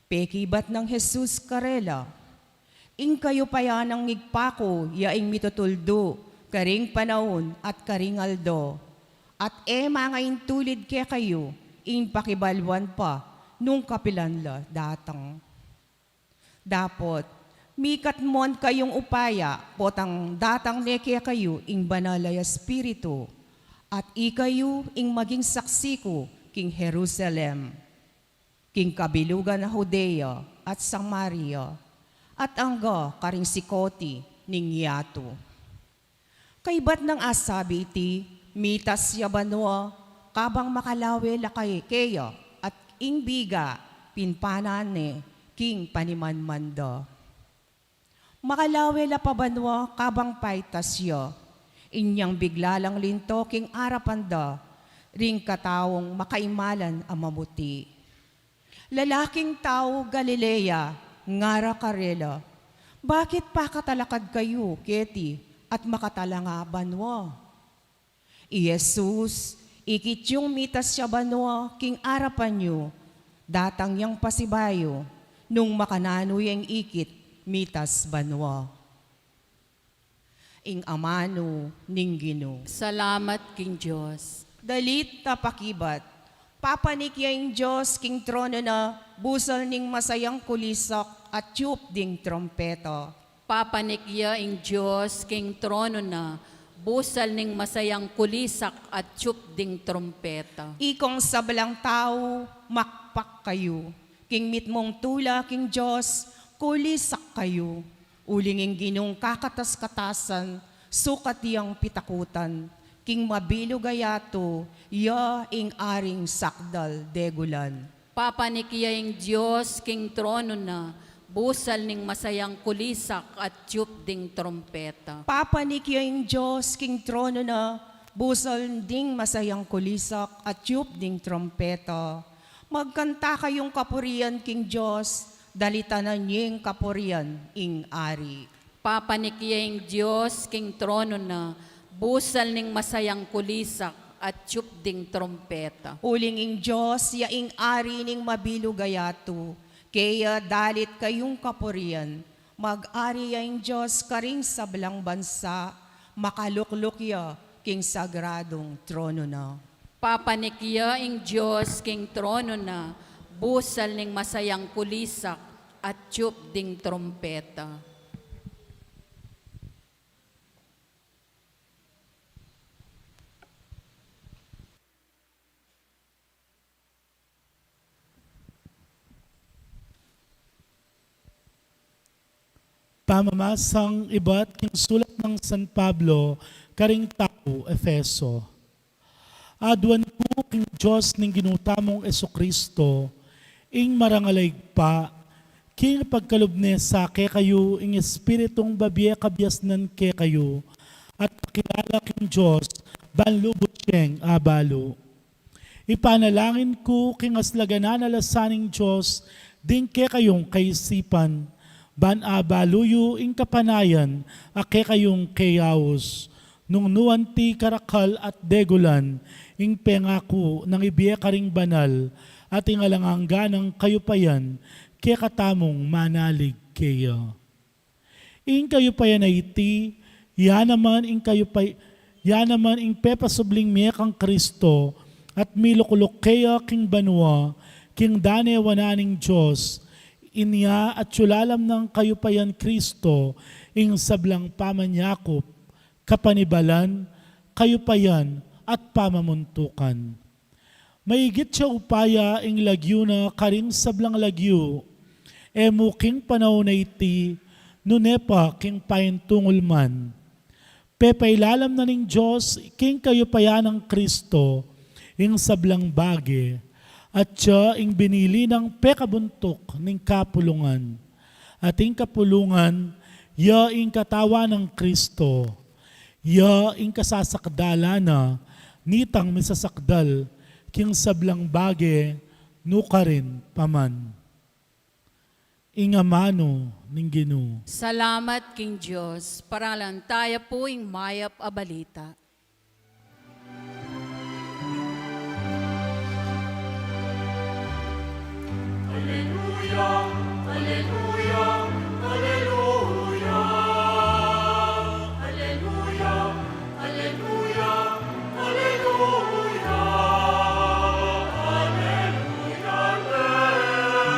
Pekibat nang Jesus karela, Ing kayupayan nang Ibpa ku ya ing mitutuldu karing panaun at karing aldo, at e mangaintulid kekayu ing pakibaluan pa nung kapilan la datang. Dapot mikatmuan kayung upaya potang datang ne kekayu ing Banal a Espiritu, at ikayu ing maging saksi ku king Jerusalem, king kabilugan a Judea at Samaria, at angga karing sikoti ning yatu. Kaybat nang asabi iti, mitas ya banua kabang makalawe la kay keya, at ing biga pinpanan ne king panimanman da. Makalawe la pa banua kabang paitas ya, inyang bigla lang linto king arapan da ring kataung makaimalan a mamuti. Lalaking tau Galilea, ngara karela, bakit pakatalakad kayu keti at makatalanga banua? I Jesus, ikit yung mitas ya banua king arapan yu, datang yang pasibayu nung makananu yang ikit mitas banua. Ing amanu ning Ginu. Salamat king Dios. Dalit a pakibat. Papanik ya ing Dios king trono na, busal ning masayang kulisak at tiyup ding trompeta. Papanik ya ing Dios king trono na, busal ning masayang kulisak at tiyup ding trompeta. Ikong sablang tau, makpak kayu. King mitmung tula king Dios, kulisak kayu. Uling ing Ginung kakatas-katasan, sukat yang pitakutan, king mabilug a yatu, ya ing aring sakdal degulan. Papanik ya ing Dios king trono na, busal ning masayang kulisak at tiyup ding trompeta. Papanik ya ing Dios king trono na, busal ding masayang kulisak at tiyup ding trompeta. Magkanta kayung kapurian king Dios, Dalitanan ning kapurian ing ari. Papanik ya ing Dios king trono na, busal ning masayang kulisak at tiup ding trompeta. Uling ing Dios ya ing ari ning mabilug a yatu, kaya dalit kayung kapurian. Mag-ari ya ing Dios karing sablang bansa, makalukluk ya king sagradung trono na. Papanik ya ing Dios king trono na, busal ning masayang kulisak at tiup ding trompeta. Pamamasang ibat king sulat nang San Pablo karing tau Efeso. Aduan ku king Dios ning Ginu tamung Jesucristo, ing marangal a Ibpa, king pagkalub ne sa kekayu ing Espiritung babie kabiasnan kekayu, at pakilala king Dios ban lubus yang abalu. Ipanalangin ku king aslagan a lasaning Dios ding kekayung kaisipan, ban abalu yu ing kapanayan a kekayung keyaus, nung nu anti karakal at degulan ing pengaku nang ibie karing banal at ing alang angga nang kayupayan kekatamung manalig keya. Ing kayupayan a iti, ya naman ing kayupay-, ya naman ing pepasubling mie kang Kristo, at milukluk keya king banua, king danewan na ning Dios, inya atiu lalam nang kayupayan Kristo, ing sablang pamanyakup, kapanibalan, kayupayan, at pamamuntukan. Maigit ya upaya ing lagyu na karing sablang lagyu, e mu king panaun a iti, nune pa king paintungul man. Pepailalam na ning Dios king kayupayan nang Kristo ing sablang bage, at ya ing binili nang pekabuntuk ning kapulungan. At ing kapulungan, ya ing katawan nang Kristo, ya ing kasasakdalan na nitang misasakdal king sablang bage nukarin pa man. Ing amanu ning Ginu. Salamat king Dios. Parangalan taya pu ing mayap a balita. Aleluya, aleluya, aleluya. Aleluya, aleluya, aleluya. Aleluya, aleluya.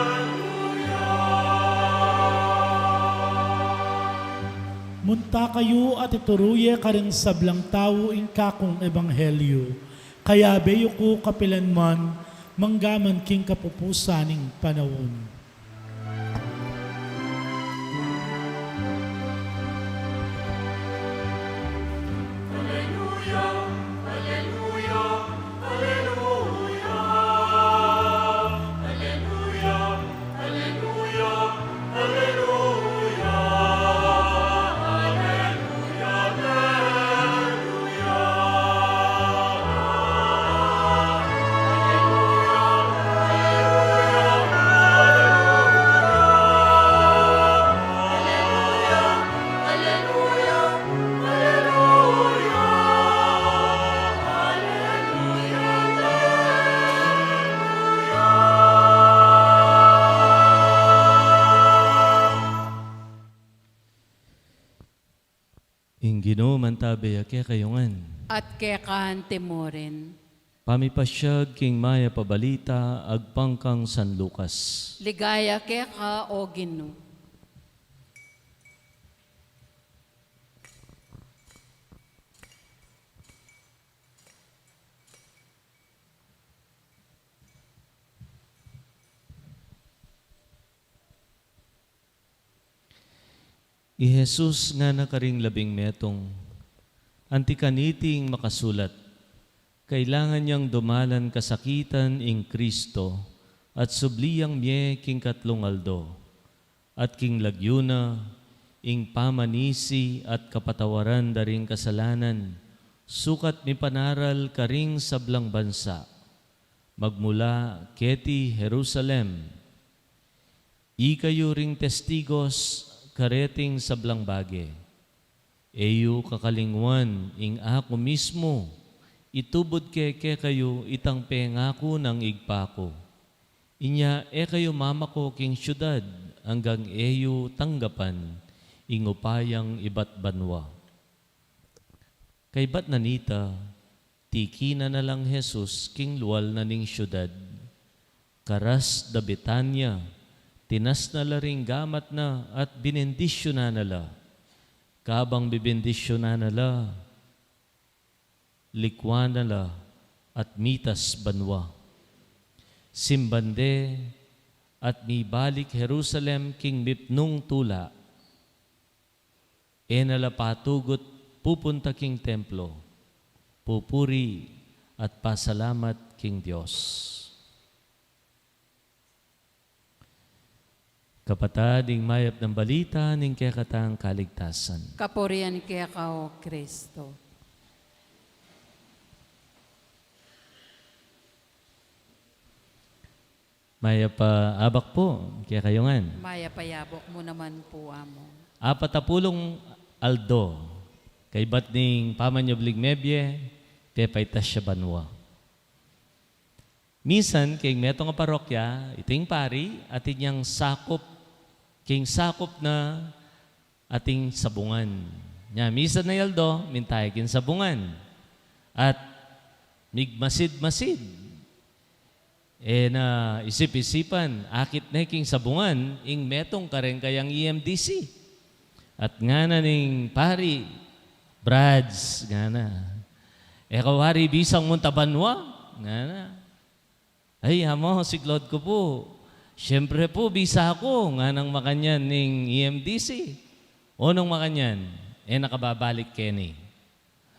Munta kayu at ituru ye karing sablang tau ing kakung ebanghelyu. Kayabe yu ku kapilan man, mangga man king kapupusan ning panaun. Aleluya, aleluya, aleluya. Aleluya, aleluya, aleluya. Aleluya, aleluya. Aleluya, aleluya. Ing Ginu mantabe ya kekayu ngan. At keka anti mu rin. Pamipasiag king mayap a balita agpang kang San Lucas. Ligaya keka, O Ginu. I Jesus ngana karing labing metung, anti kaniting makasulat, kailangan yang dumalan kasakitan ing Kristo at subli yang mie king katlung aldo, at king lagyu na, ing pamanisi at kapatawaran da ring kasalanan, sukat mipanaral karing sablang bansa, magmula keti Jerusalem. Ikayu ring testigos kareting sablang bage. E yu kakalingwan ing aku mismu itubud ke kekayu itang pengaku nang Ibpa ku. Inya e kayu mamako king siudad anggang e yu tanggapan ing upayang ibat banua. Kaybat na nita, tikinan na lang Jesus king lual na ning siudad. Karas da Betania, tinas na la ring gamat na at binendisyunan na la. Kabang bibendisyunan na la, likwan na la at mitas banua. Simban de at mibalik Jerusalem king mipnung tula. E na la patugut pupunta king templo, pupuri at pasalamat king Dios. Kapatad, ing mayap nang balita ning kekatang kaligtasan. Kapurian keka, O Kristo. Mayap a abak pu kekayu ngan. Mayap a abak mu naman pu, Among. Apat a pulung aldo kaybat ning pamanyubling mebie, pepaitas ya banua. Misan king metung a parokya, iting pari, atin yang sakup, king sakup na ating sabungan. Nya, misan a aldo, minta ya king sabungan. At migmasid-masid. E na isip-isipan, akit ne king sabungan ing metung kareng kayang E M D C. At ngana ning pari, "Brads," ngana, "e ka wari bisang munta banua?" ngana. "Ay, Among, siklaud ku pu. Siyempre pu, bisa ku," nganang makanyan ning E M D C. "O, nung makanyan, e na ka babalik keni?"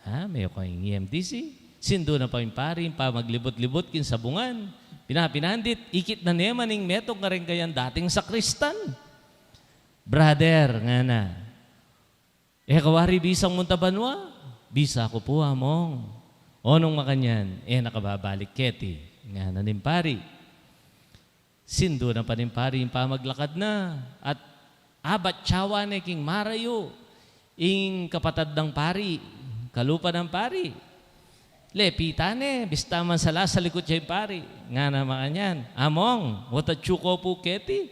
Ha, metung kang E M D C. Sindu na pa ing pari ing pamaglibut-libut king sabungan. Pinapinandit, ikit na ne man ing metung kareng kayang dating sakristan. "Brother," ngana, "e ka wari bisang munta banua?" "Bisa ku pu, Among." "O, nung makanyan, e na ka babalik keti?" ngana ning pari. Sindu na pa ning pari ing pamaglakad na, at abatyawan ne king marayu ing kapatad nang pari, kalupa nang pari. Lepitan ne, bista man sala salikut ya ing pari. Ngana makanyan, "Among, o, atyu ko pu keti,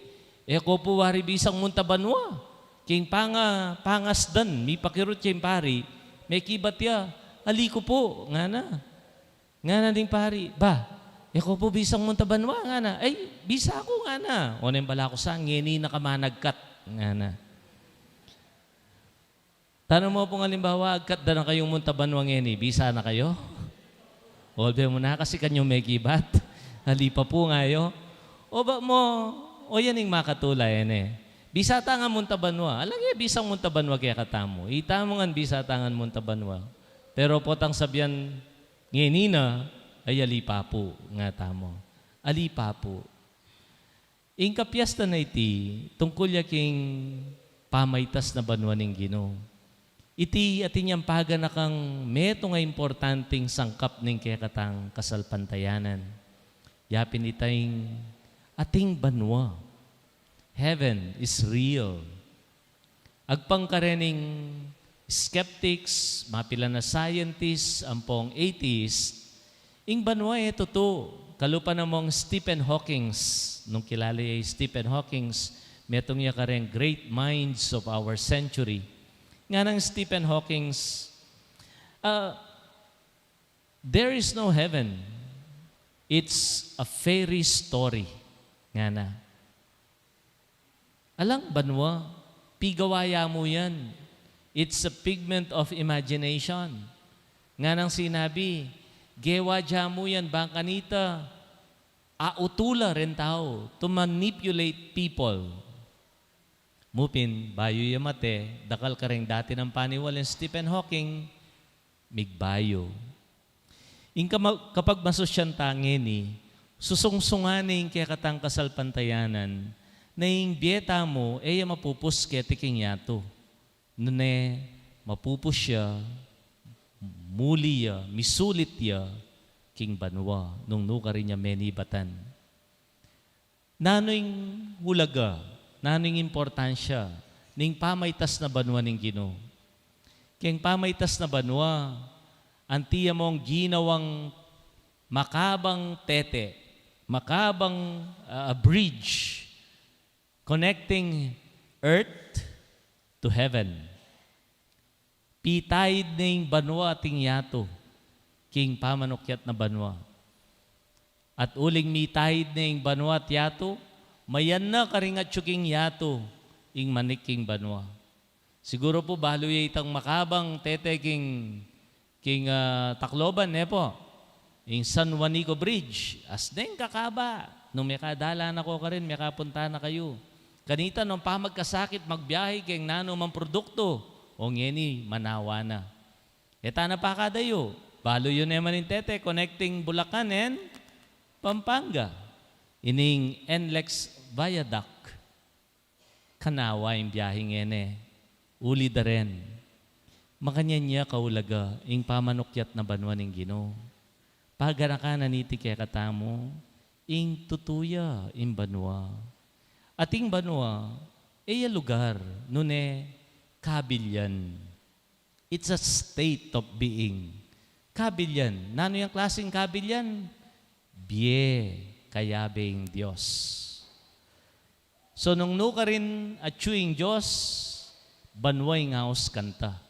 e ko pu wari bisang munta banua." King panga-, pangasdan, mipakirut ya ing pari, mekibat ya. "Ali ku pu," ngana. Ngana ning pari, "Ba, e ko pu bisang munta banua?" ngana. "Ay, bisa ku," ngana. "O, neng bala ku sa, ngeni na ka managkat," ngana. Tana mu pung alimbawa, agkat da na kayung munta banua ngeni, bisa na kayu? Olbe mu na kasi kanyang mekibat. Ali pa pu ngayu. O ba mu, o yan ing makatula, e ne. Bisa ta ngan munta banua. Alang e bisang munta banua kekatamu. Itamu ngan bisa ta ngan munta banua. Pero potang sabian ngeni na, ay ali pa pu, ngatamu. Ali pa pu. Ing kapiestan a iti, tungkul ya king pamaitas na banua ning Ginu. Iti atin yang paganakang metung a importanting sangkap ning kekatang kasalpantayanan. Ya pin ita ing ating banua. Heaven is real. Agpang karening skeptics, mapilan a scientists, ampong atheists, ing banua e tutu. Kalupa na mong Stephen Hawking, nung kilala ya i Stephen Hawking, metung ya kareng great minds of our century. Nganang Stephen Hawking, ah, "There is no heaven. It's a fairy story," ngana. Alang banua, pigawa ya mu yan. It's a figment of imagination. Nganang sinabi, gewa ya mu yan bang kanita autulan reng tau, to manipulate people. Mu pin, bayu ya mate, dakal kareng dati nang paniwal yang Stephen Hawking, migbayu. Ing kama-, kapagmasusyan ta ngeni, susungsungan ne ing kekatang kasalpantayanan, na ing bie tamu, e ya mapupus keti king yatu. Nune, mapupus ya, muli ya, misulit ya, king banua, nung nukarin ya menibatan. Nanu ing ulaga Nanu ing importansya ning pamaitas na banua ning Ginu? Keng pamaitas na banua, anti ya mong ginawang makabang tete, makabang, ah, bridge connecting earth to heaven. Pitaid ne ing banua at ing yatu king pamanukyat na banua. At uling mitaid ne ing banua at yatu, mayan na karing atyu king yatu ing manik king banua. Siguru pu balu ye itang makabang tete king, king, ah, Tacloban, ne pu? Ing San Juanico Bridge, asne ing kakaba. Nung mekadalan na ko karin, mekapunta na kayu. Kanita nung pamagkasakit, magbiahe keng nanu mang produktu, o ngeni, manawa na. E ta na pakadayu, balu yu ne man ing tete, connecting Bulacan and Pampanga. Ining NLEX Viaduct. Kanawa ing biahe ngeni, uli da rin. Makanyan ya kaulaga ing pamanukyat na banua ning Ginu. Paganakan na niti kekatamu, ing tutu ya ing banua. At ing banua, e ya lugar, nune kabilyan. It's a state of being. Kabilyan. Nanu yang klaseng kabilyan? Bie kayabe ing Dios. So, nung nukarin atyu ing Dios, banua ing aus kanta.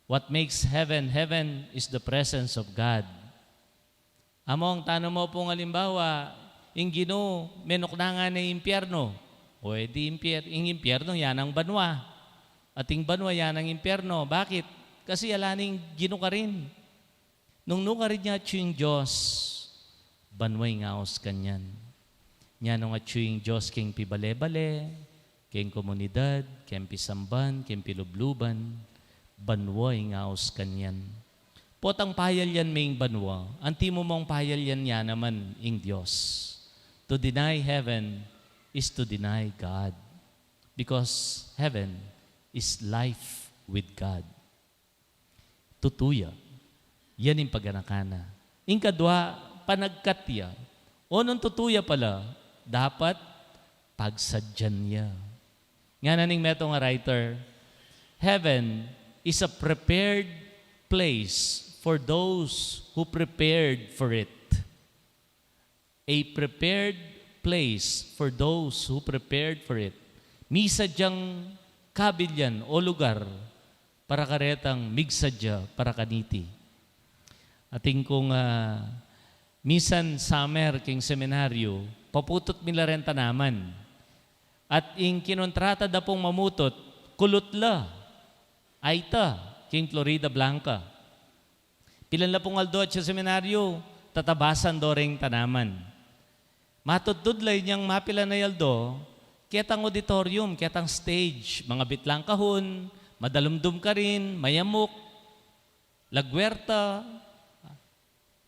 What makes heaven heaven is the presence of God. Among, tanu mu pung alimbawa, ing Ginu, menuknangan ne ing impyernu. O, e di impyer-, ing impyernu, yan ang banua. At ing banua, yan ang impyernu. Bakit? Kasi ala ning Ginu karin. Nung nukarin ya atyu ing Dios, banua ing aus kanyan. Nya nung atyu ing Dios king pibale-bale, king komunidad, king pisamban, king pilubluban, banua ing aus kanyan. Potang payalyan me ing banua, anti mu mong payalyan ya naman ing Dios. To deny heaven is to deny God. Because heaven is life with God. Tutu ya. Yan ing paganakan na. Ing kadua, panagkat ya. O nung tutu ya pala, dapat pagsadyan ya. Ngana ning metung a writer, "Heaven is a prepared place for those who prepared for it." A prepared place for those who prepared for it. Misadyang kabilyan o lugar para karetang migsadya para kaniti. Atin kung, ah, misan summer king seminaryo, paputut mi la reng tanaman. At ing kinontrata da pung mamutut, kulut la. Ayta, king Florida Blanca. Pilan la pung aldo atyu king seminaryo, tatabasan do reng tanaman. Matudtud la inyang mapilan a aldo, ketang auditorium, ketang stage, mangabit lang kahun, madalumdum karin, mayamuk, lagwerta,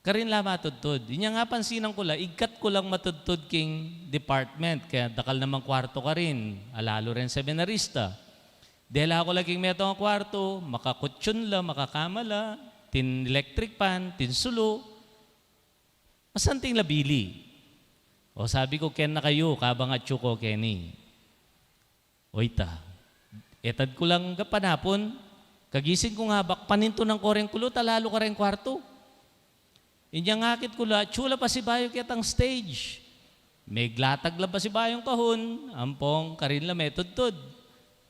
karin la matudtud. Inyang apansinan ku la, igkat ku lang matudtud king department, kaya dakal namang kwartu karin, alalu reng seminarista. Dela ku la king metung a kwartu, makakutsun la, makakama la, tin electric fan, tin sulu. Masanting la bili. O sabi ku, "Ken na kayu, kabang atyu ko keni." Oyta. Etad ku lang gapanapun, kagising ku ngabak, panintunan ku reng kulut, alalu kareng kwartu. Inyang akit ku la, atyu la pasibayu ketang stage. Meglatag la pasibayung kahun, ampong karin la metudtud.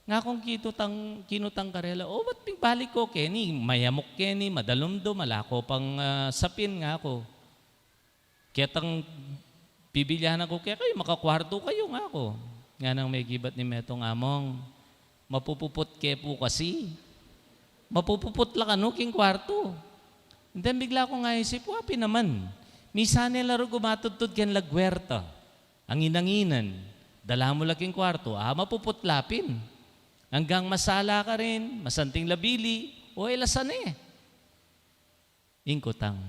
Ngakung kinutang, kinutang karela, "O, ba't pigbalik ko keni? Mayamuk keni, madalumdum, ala ko pang, ah, sapin," ngaku. "Ketang bibilyanan ku kekayu, makakwartu kayu," ngaku. Nganang mekibat ning metung, "Among, mapupuput ke pu kasi. Mapupuput la kanu king kwartu." Then bigla kung aisip, "Wa pin naman. Misan e la rugu matudtud ken lagwerta. Angin-anginan, dala mu la king kwartu, a, mapuput la pin. Anggang masala karin, masanting la bili, o e la sane." Ing kutang,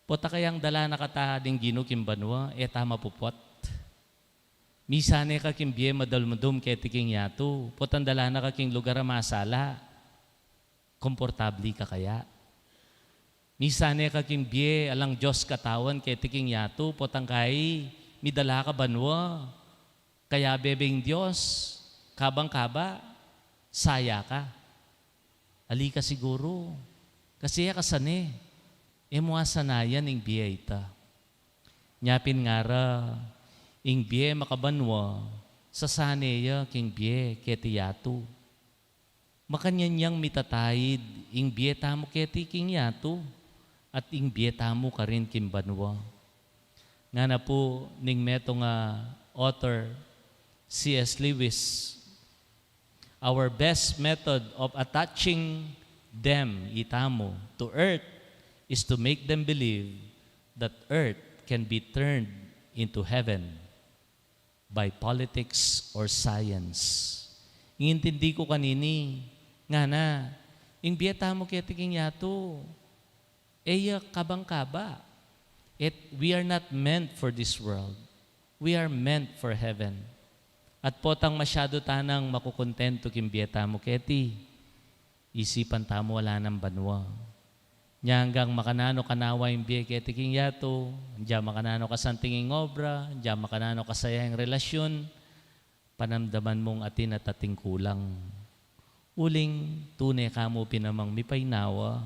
pota kayang dala na kata ning Ginu king banua, e ta mapuput? Misan e ka king bie madalumdum keti king yatu, potang dala na ka king lugar a masala, komportabli ka kaya? Misan e ka king bie alang Dios katawan keti king yatu, potang kai midala ka banua, Kayabe beng Dios, kabang-kaba, saya ka. Ali ka siguru, kasi e ka sane, e mu asanayan ing bie a ita. Nya pin ngara, ing bie makabanua, sasane ya king bie keti yatu. Makanyan yang mitataid ing bie tamu keti king yatu at ing bie tamu karin king banua. Ngana pu ning metung a author, C S Lewis, "Our best method of attaching them, itamu, to earth is to make them believe that earth can be turned into heaven by politics or science." Ing intindi ku kanini, ngana, ing bie tamu keti king yatu, e ya kabang-kaba. It, we are not meant for this world. We are meant for heaven. At potang masyadu tanang makukontentu king bie tamu keti, isipan tamu ala nang banua. Nya anggang makananu kanawa ing bie keti king yatu, nya makananu kasanting ing obra, nya makananu kasaya ing relasyun, panamdaman mung atin at atin kulang. Uling tune ka mu pin namang mipaynawa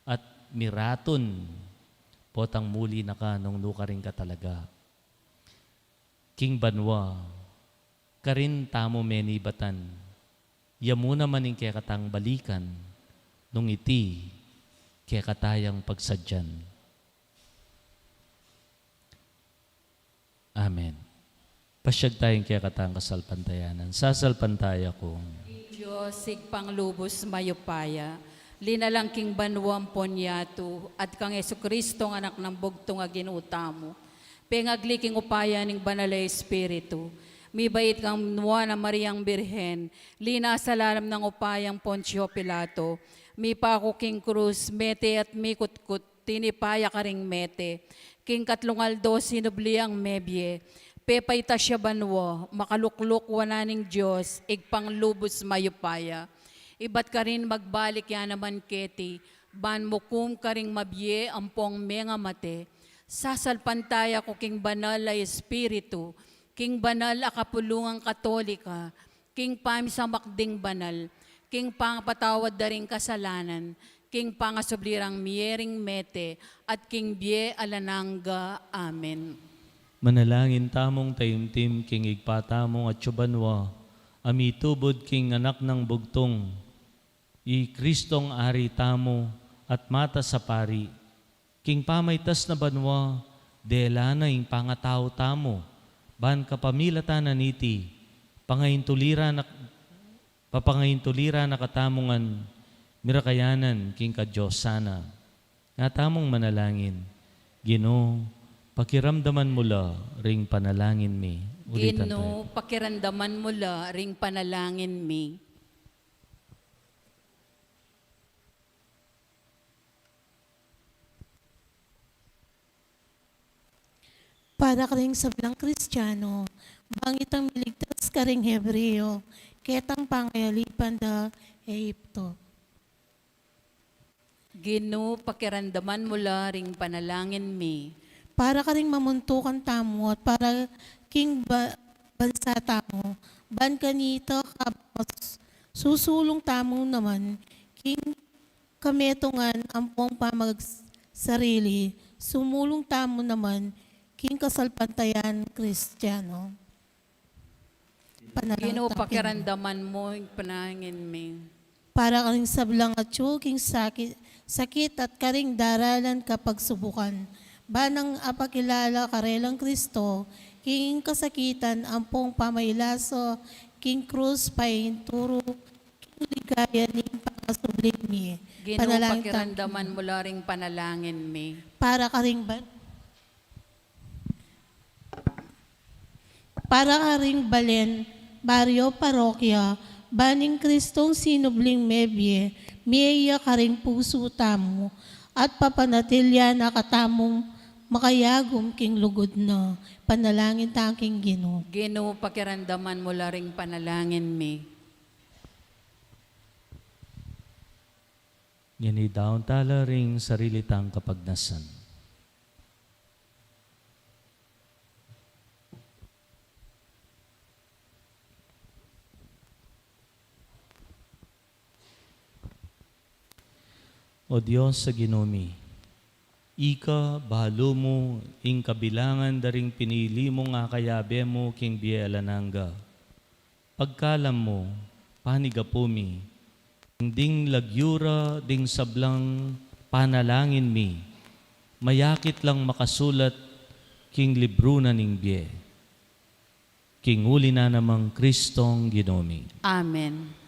at miratun, potang muli na ka nung nukarin ka talaga. King banua, karin tamu menibatan, ya mu naman ing kekatang balikan, nung iti kekatang pagsadyan. Amen. Pasyag tayang kekatang kasalpantayanan. Sasalpantaya ku. Dios, Ibpang lubus mayupaya, linalang king banua ampon yatu, at kang Jesucristo, Anak nang bugtung a Ginu tamu, pengagli king upaya ning Banal a Espiritu, mibait kang Nuan a Mariang Birhen, linasa lalam nang upayang Poncio Pilato, mipaku king krus, mete at mikutkut, tinipa ya karing mete, king katlung aldo sinubli yang mebie, pepaitas ya banua, makalukluk wanan ning Dios, Ibpang lubus mayupaya. Ibat karin magbalik ya naman keti, ban mukum karing mabie ampong mengamate. Sasalpantaya ku king Banal a Espiritu, king banal a kapulungan Katolika, king pamisamak ding banal, king pangapatawad da ring kasalanan, king pangasubli rang mie ring mete, at king bie alang angga. Amen. Manalangin tamung taimtim king Ibpa tamung atsu banua, a mitubud king Anak nang bugtung, i Kristong Ari tamu at matas a pari, king pamaitas na banua, dela na ing pangatau tamu, ban kapamilatan na niti, pangaintulira na, papangaintulira na katamu ngan mirakayanan king kadiosan na. Nga tamung manalangin, Ginu, pakiramdaman mu la ring panalangin mi. Ulitan tayu. Ginu, pakiramdaman mu la ring panalangin mi. Para karing sablang Kristiano, bang itang miligtas karing Hebreo, ketang pangayalipan da Ehipto. Ginu, pakiramdaman mu la ring panalangin mi. Para karing mamuntukan tamu at para king ba-, bansa tamu, ban kanita kabang mas-, susulung tamu naman king kametungan ampong pamagsarili, sumulung tamu naman king kasalpantayan Kristiano. Panalangin. Ginu, tamu, pakiramdaman mu ing panalangin mi. Para karing sablang atyu king sakit, sakit at karing daralan kapagsubukan, ban nang apakilala karelang Kristo, king kasakitan ampong pamailasa king krus, painturu king ligaya ning pangasubling mie. Ginu, panalangin tamu. Pakiramdaman mu la ring panalangin mi. Para karing ban-, para karing balen, baryo, parokya, ban ning Kristong sinubling mebie, mie ya karing pusu tamu, at papanatilian na katamung makayagum king lugud na. Panalangin ta king Ginu. Ginu, pakiramdaman mu la ring panalangin mi. Ngeni daun tala ring sarili tang kapagnasan. O Dios a Ginu mi, ika balu mu ing kabilangan da ring pinili mung akayabe mu king bie alang angga. Pagkalam mu, panigapu mi, ing ding lagyu ra ding sablang panalangin mi, mayakit lang makasulat king libru na ning bie. King uli na namang Kristong Ginu mi. Amen.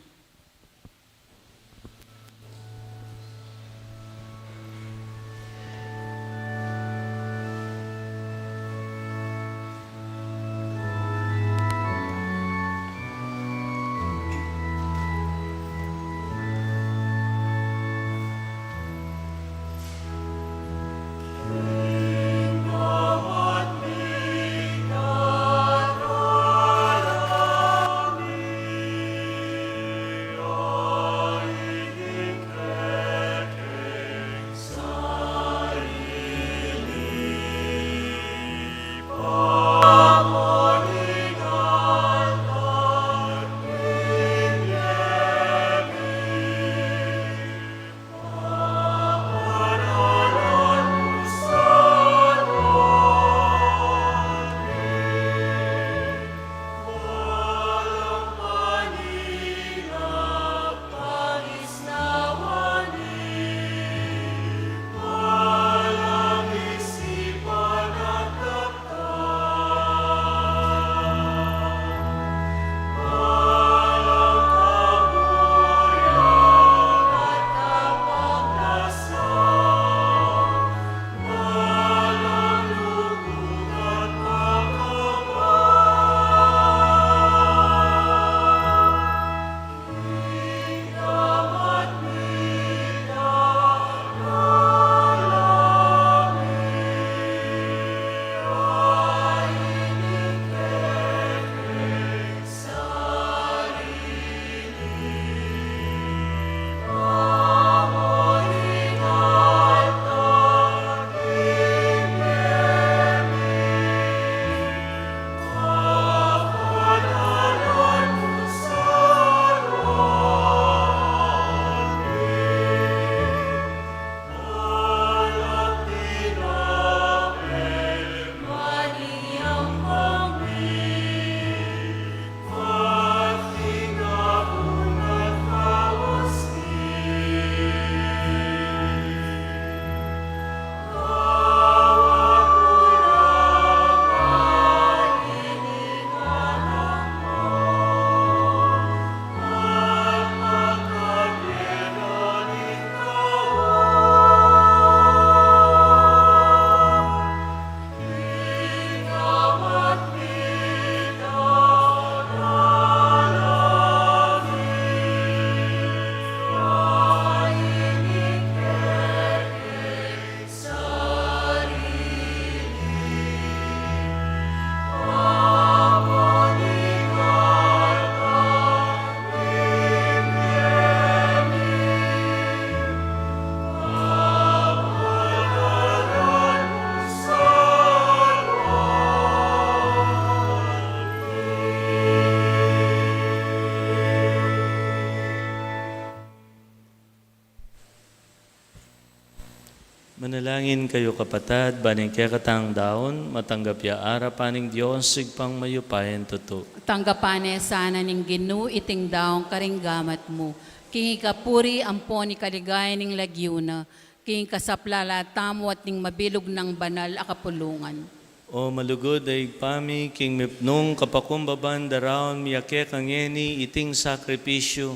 Manalangin kayu, kapatad, ban ing kekatang daun matanggap ya arapan ning Dios Ibpang mayupayang tutu. Tanggapan ne sana ning Ginu iting daun karing gamat mu, king ikapuri ampon ikaligaya ning lagyu na, king ikasaplala tamu at ning mabilug nang banal a kapulungan. O malugud a Ibpa mi, king mipnung kapakumbaban daraun mi ya keka ngeni iting sakripisyu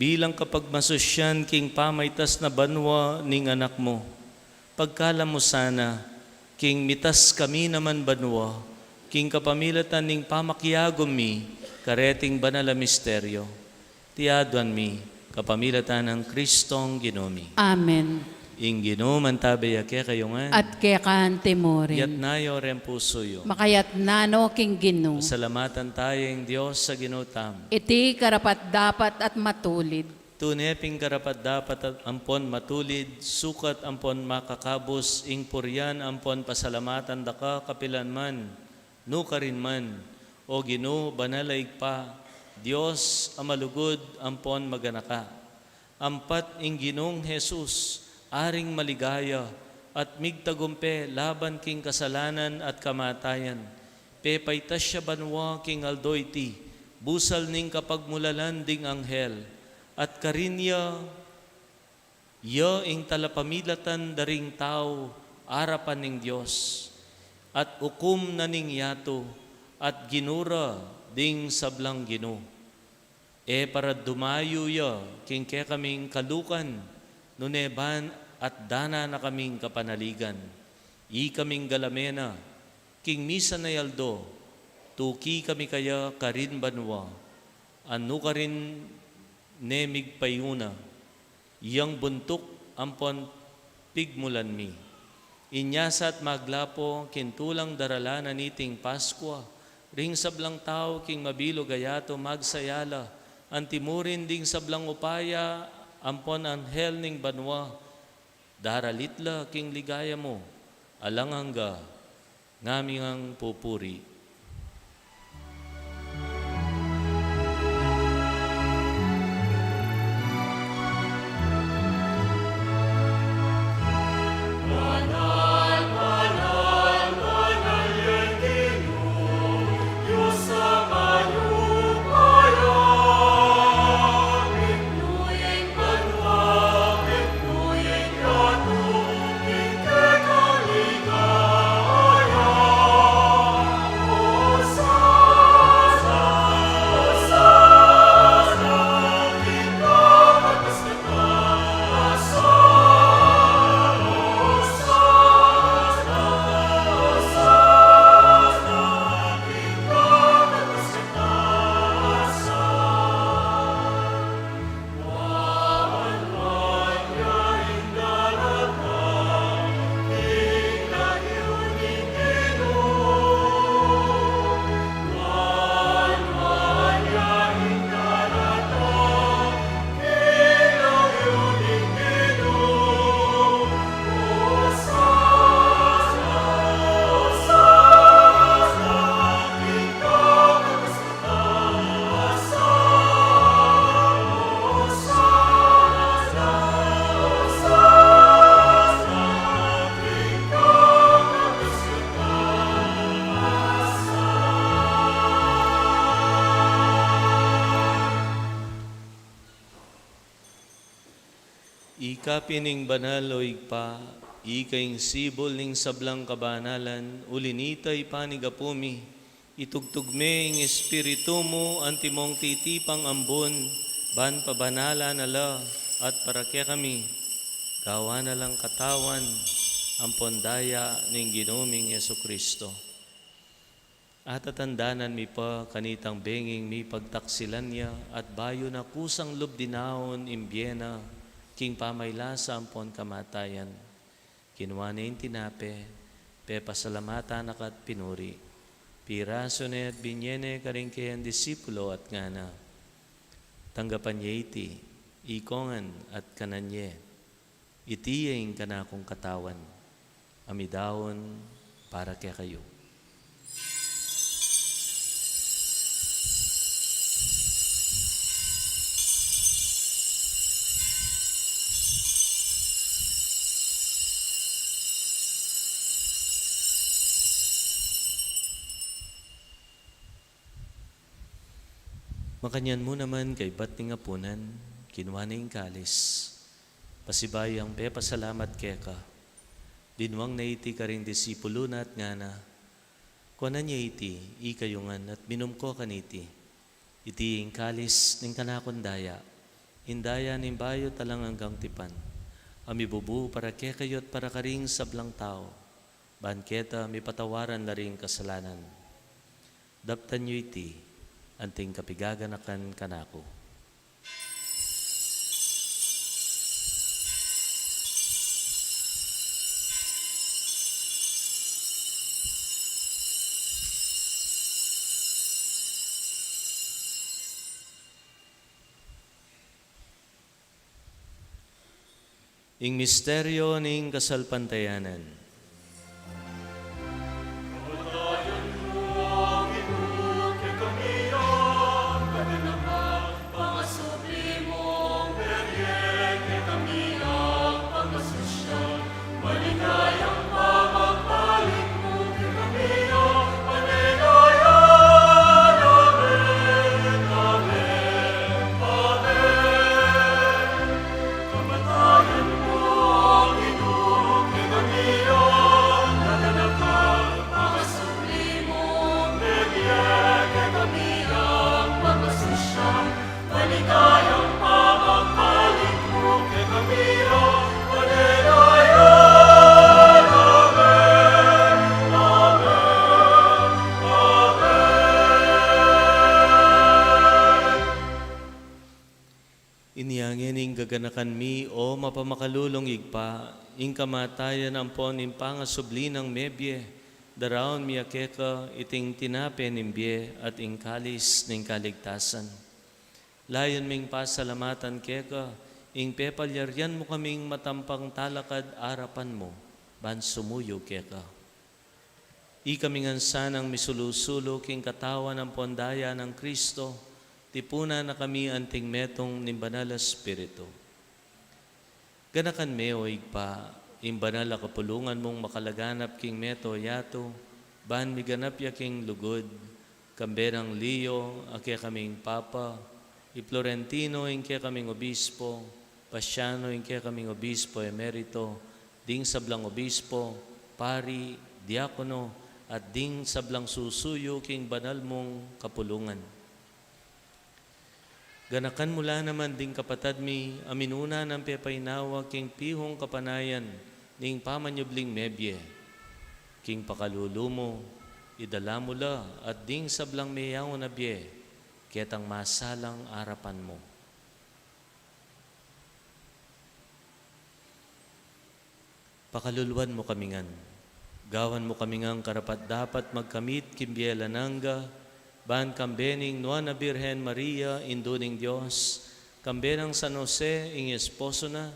bilang kapagmasusyan king pamaitas na banua ning Anak mu. Pagkalam mu sana king mitas kami naman banua, king kapamilatan ning pamakiagum mi kareting banal a misteryo. Iti aduan mi kapamilatan nang Kristong Ginu mi. Amen. Ing Ginu mantabe ya kekayu ngan. At keka anti mu rin. Yatna yu reng pusu yu. Makayatna no king Ginu. Pasalamatan taya ing Dios a Ginu tamu. Iti karapat-dapat at matulid. Tune pin karapat-dapat at ampon matulid, sukat ampon makakabus ing purian ampon pasalamatan da ka kapilan man, nukarin man, O Ginu, banal a Ibpa, Dios a malugud ampon maganaka. Ampat ing Ginung Jesus, Aring maligaya at migtagumpe laban king kasalanan at kamatayan, pepaitas ya banua king aldo iti, busal ning kapagmulalan ding anghel, at karin ya, ya ing talapamilatan da ring tau arapan ning Dios, at ukum na ning yatu, at ginu ra ding sablang ginu. E para dumayu ya king kekaming kalukan, nune ban at dana na kaming kapanaligan. Ikaming galame na, king misan a aldo, tuki kami kaya karin banua, a nu karin ne migpayuna, yang buntuk ampon pigmulan mi. Inya sa at maglapo king tulang daralan na niting Paskua, ring sablang tau king mabilug a yatu magsaya la, antimurin ding sablang upaya ampon anghel ning banua, daralit la king ligaya mu alang angga. Ngami ngang pupuri. Ika pin ing banal, o Ibpa, ika ing sibul ning sablang kabanalan, uli nita ipanyawad mi, itugtug me ing Espiritu mu antimong titipang ambun, ban pabanalan na la at para kekami, gawan na lang katawan ampon daya ning Ginu ming Jesucristo. Atatandanan mi pa kanitang benging mipagtaksilan ya at bayu na kusang lub dinaun ing bie na king pamailasa ampon kamatayan. Kinua ne ing tinape, pepasalamatan na ka at pinuri. Pirasu ne at binye ne karing kayang disipulo at ngana: Tanggapan ye iti, ikongan at kanan ye. Iti ya ing kanakung katawan, a midaun para kekayu. Makanyan mu naman kaibat ning apunan, kinua ne ing kalis. Pasibayu yang pepasalamat keka, dinuang na iti karing disipulo na at ngana: Kuanan ye iti, ikayu ngan, at minum ko kaniti. Iti ing kalis ning kanakung daya, ing daya ning bayu at alang anggang tipan, a mibubu para kekayu at para karing sablang tau, ban keta mipatawaran la ring kasalanan. Daptan yu iti, anting kapigaganakan kanaku. Ing misteryo ning kasalpantayanan. Ganakan mi, o mapamakalulung Ibpa, ing kamatayan ampon ing pangasubli nang mebie, daraun mi keka iting tinape ning bie at ing kalis ning kaligtasan. Layun ming pasalamatan keka ing pepalyarian mu kaming matampang talakad arapan mu, ban sumuyu keka. Ikami ngan sanang misulu-sulu king katawan ampon daya nang Kristo, tipunan na kami anting metung ning Banal a Espiritu. Ganakan me, o Ibpa, ing banal a kapulungan mung makalaganap king mabilug a yatu, ban miganap ya king lugud, kambe nang Leo a kekaming Papa, i Florentino ing kekaming Obispo, Paciano ing kekaming Obispo Emerito, ding sablang obispo, pari, diakono, at ding sablang susuyu king banal mung kapulungan. Ganakan mu la naman ding kapatad mi a minuna nang pepainawa king pihung kapanayan ning pamanyubling mebie. King pakalulu mu, idala mu la at ding sablang meyaun a bie, ketang masalang arapan mu. Pakaluluan mu kami ngan. Gawan mu kami ngan karapat-dapat magkamit king bie alang angga, ban kambe ning Nuan a Birhen Maria, Indu ning Dios, kambe nang San Jose, ing esposo na,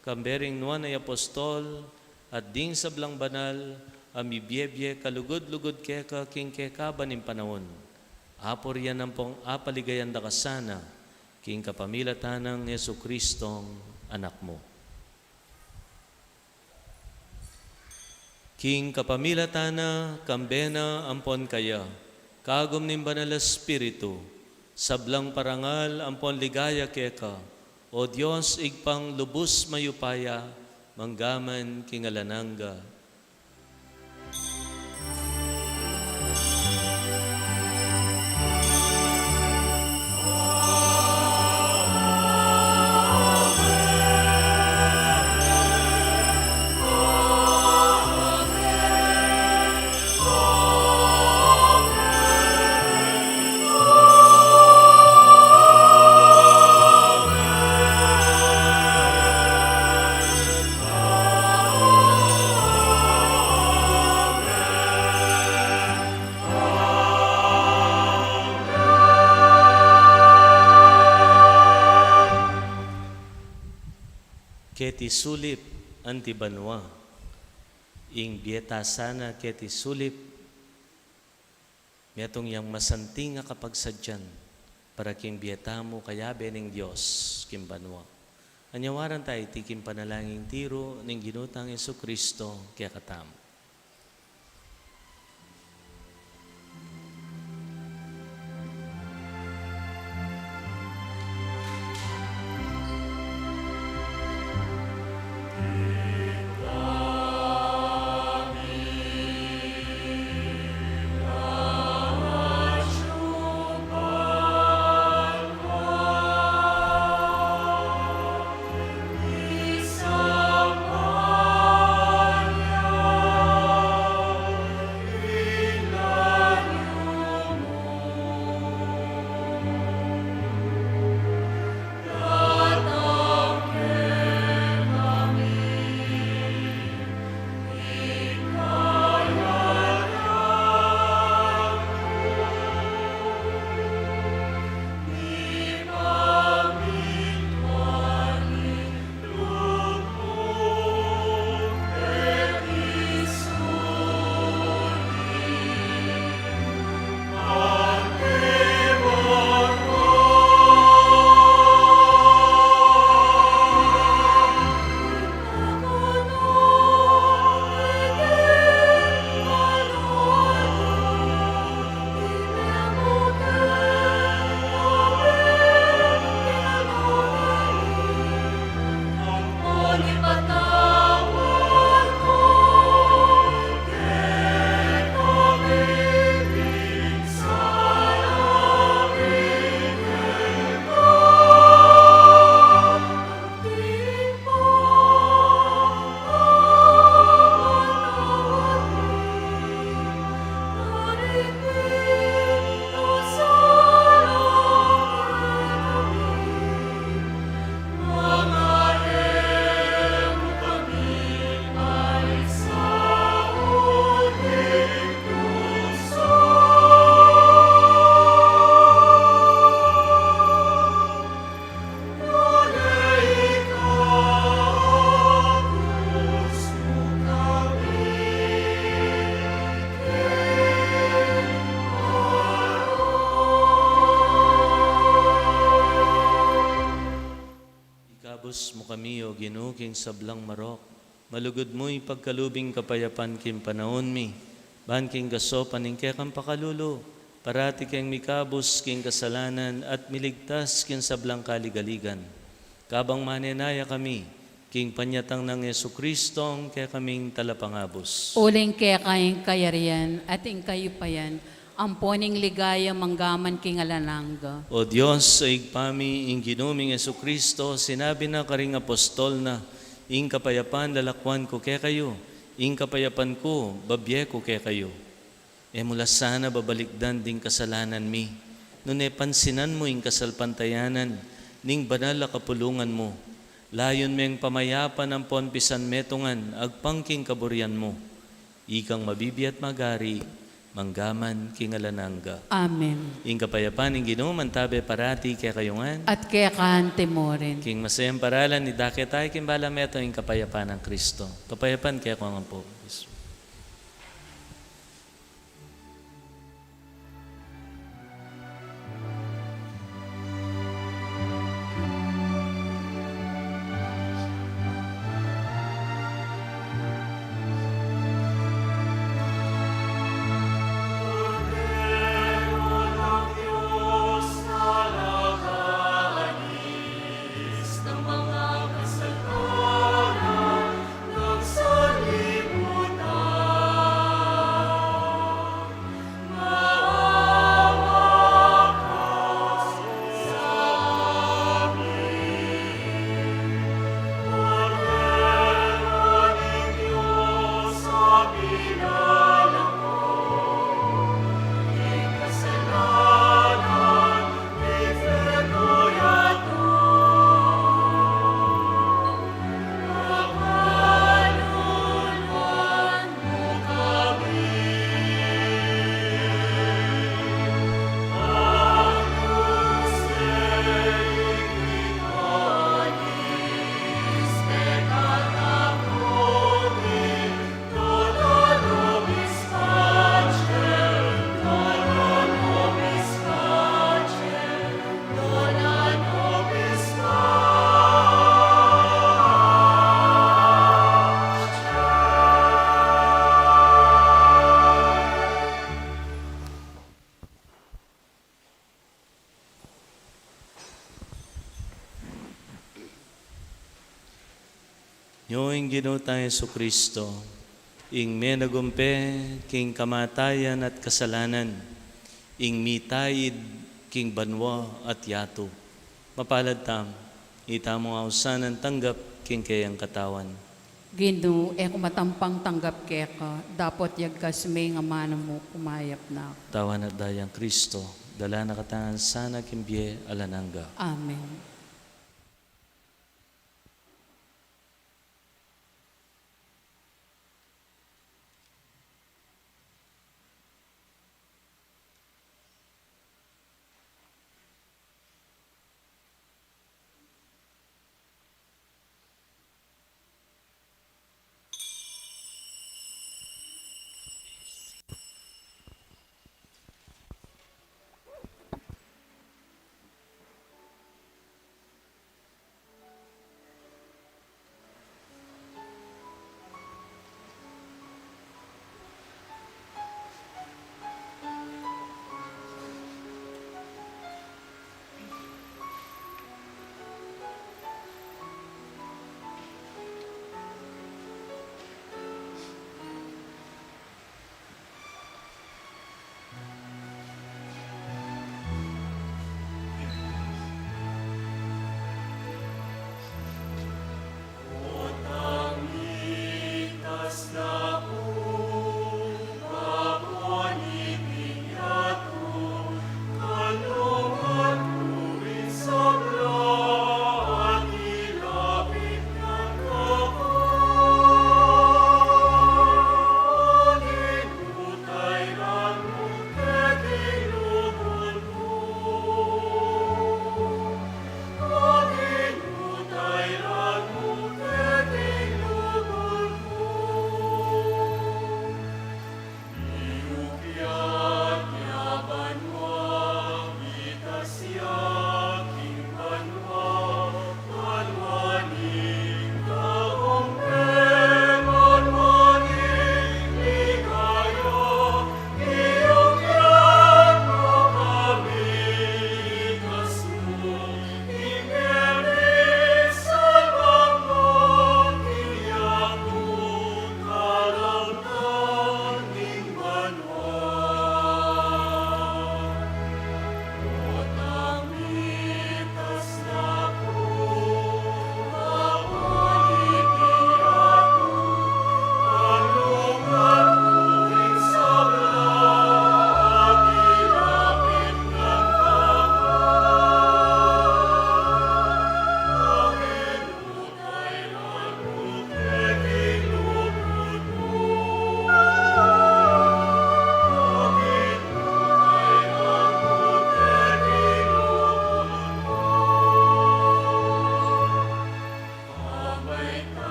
kambe ring nuan a apostol, at ding sablang banal a mibiebie kalugud-lugud keka king kekaban ning panaun. Apurian ampong apaligayan da ka sana, king kapamilatan nang Jesucristong Anak mu. King kapamilatan na, kambe na, ampon kaya, kagum ning Banal a Espiritu, sablang parangal ampon ligaya keka, o Dios, Ibpang lubus mayupaya, manggaman king alang angga. Keti sulip anti banua, ing bie ta sana keti sulip, metung yang masanting a kapagsadyan para king bie tamu kayabe ning Dios king banua. Anyawaran ta iti king panalangin tiru ning Ginu tang Jesucristo kekatamu. Ginu king sablang marok, malugud mu ipagkalub ing kapayapan king panaun mi, ban king kasaupan ning kekang pakalulu, parati keng mikabus king kasalanan at miligtas king sablang kaligaligan. Kabang manenaya kami, king panyatang nang Jesucristo, ing kekaming talapangabus. Uling keka ing kayarian at ing kayupayan, ampo ning ligaya manggaman king alang angga. O Dios, a Ibpa mi, ing Ginu ming Jesucristo, sinabi na karing apostol na, ing kapayapan lalakwan ku kekayu, ing kapayapan ku babie ku kekayu. E mu la sana babalikdan ding kasalanan mi, nune pansinan mu ing kasalpantayanan ning banal a kapulungan mu. Layun meng pamayapan ampon pisanmetungan agpang king kaburian mu. Ikang mabibie at magari, manggaman king alang angga. Amen. Ing kapayapan ning Ginu mantabe parati kekayu ngan. At keka naman murin. King masayang paralan, idake tayu king bala metung ing kapayapan nang Kristo. Kapayapan kekayu ngan pu. Nyo ing Ginu tang Jesucristo, ing menagumpe king kamatayan at kasalanan, ing mitaid king banua at yatu. Mapalad tamu, itamu ausan a tanggap king keyang katawan. Ginu, e ku matampang tanggap keka, dapot yagkas me ing amanu mu, kumayap na ku. Katawan at dayang Kristo, dalan na katamu ngan sana king bie alang angga. Amen.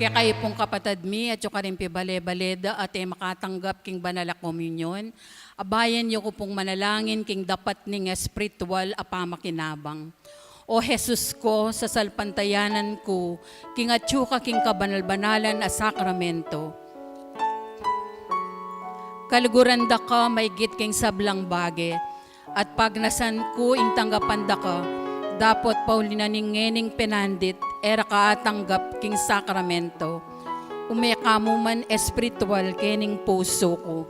Kekayu pung kapatad mi, atyu karing pibale-bale da at e makatanggap king banal a komunyon, abayan yu ku pung manalangin king dapat ning espiritual a pamakinabang. O Jesus ku, sasalpantayanan ku king atyu ka king kabanal-banalan a sakramento. Kaluguran da ka maigit king sablang bage, at pagnasan ku ing tanggapan da ka, dapot pauli na ning ngening penandit, e ra ka atanggap king sakramento. Ume ka mu man espiritual kening pusu ku.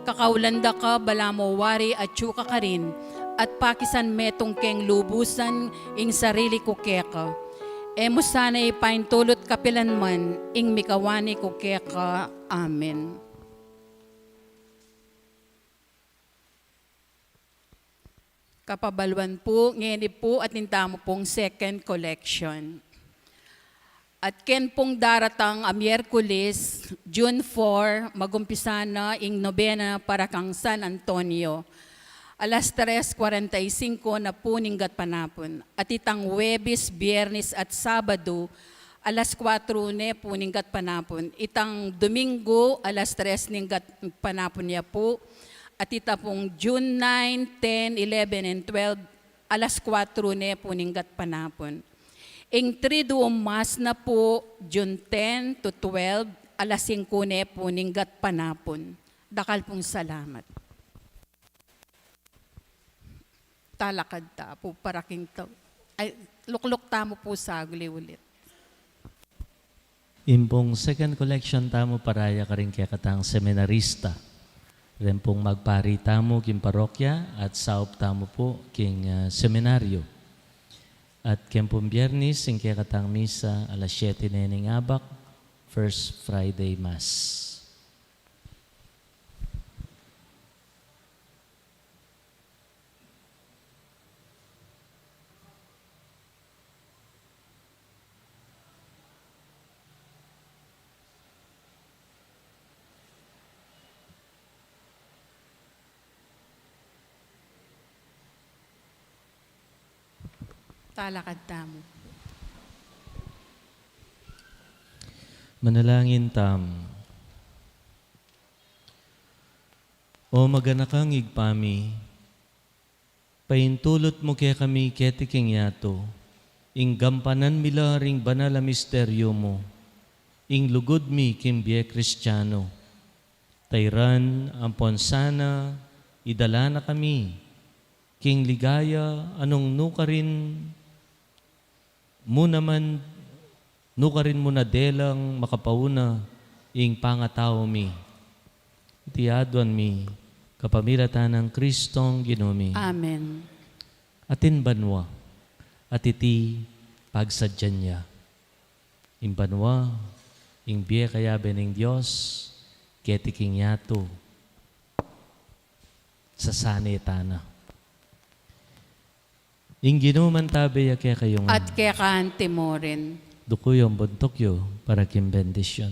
Kakaulan da ka, balamu wari atyu ka karin, at pakisan metung keng lubusan ing sarili ku keka. E mu sana ipaintulut kapilan man ing mikawani ku keka. Amen. Kapabaluan pu, ngeni pu atin tamu pung second collection. At ken pung daratang a Miyerkules, June four, magumpisa na ing nobena para kang San Antonio. Alas tres cuarenta y cinco na pu ning gatpanapun. At itang Huwebes, Biyernes at Sabado, alas kuwatro ne pu ning gatpanapun. Itang Domingo, alas tres ning gatpanapun ya pu. At ita pung June nine, ten, eleven, and twelve, alas kuwatro ne pu ning gatpanapun. Ing Triduum Mass na pu, June ten to twelve, alas singko ne pu ning gatpanapun. Dakal pung salamat. Talakad ta pu para king tau. Ay, lukluk tamu pu saguli ulit. Ing pung second collection tamu para ya karing kekatang seminarista. Ren pung magpari tamu king parokya at saup tamu pu king, ah, seminaryo. At ken pung Biyernes, ing kekatang misa, alas siyete ne ning abak, First Friday Mass. Talakad tamu. Manalangin tamu. O maganakang Ibpa mi, paintulut mu kekami keti king yatu ing gampanan mi la ring banal a misteryu mu, ing lugud mi king bie Kristianu. Tairan ampon sana idala na kami king ligaya a nung nukarin mu naman, nukarin mu na delang makapauna ing pangatau mi. Iti aduan mi kapamilatan nang Kristong Ginu mi. Amen. Atin banua, at iti pagsadyan ya. Ing banua, ing bie kayabe ning Dios, keti king yatu, sasane tana. Ing Ginu mantabe ya kekayu ngan. At keka anti mu rin. Duku yu ing buntuk yu para king bendisyun.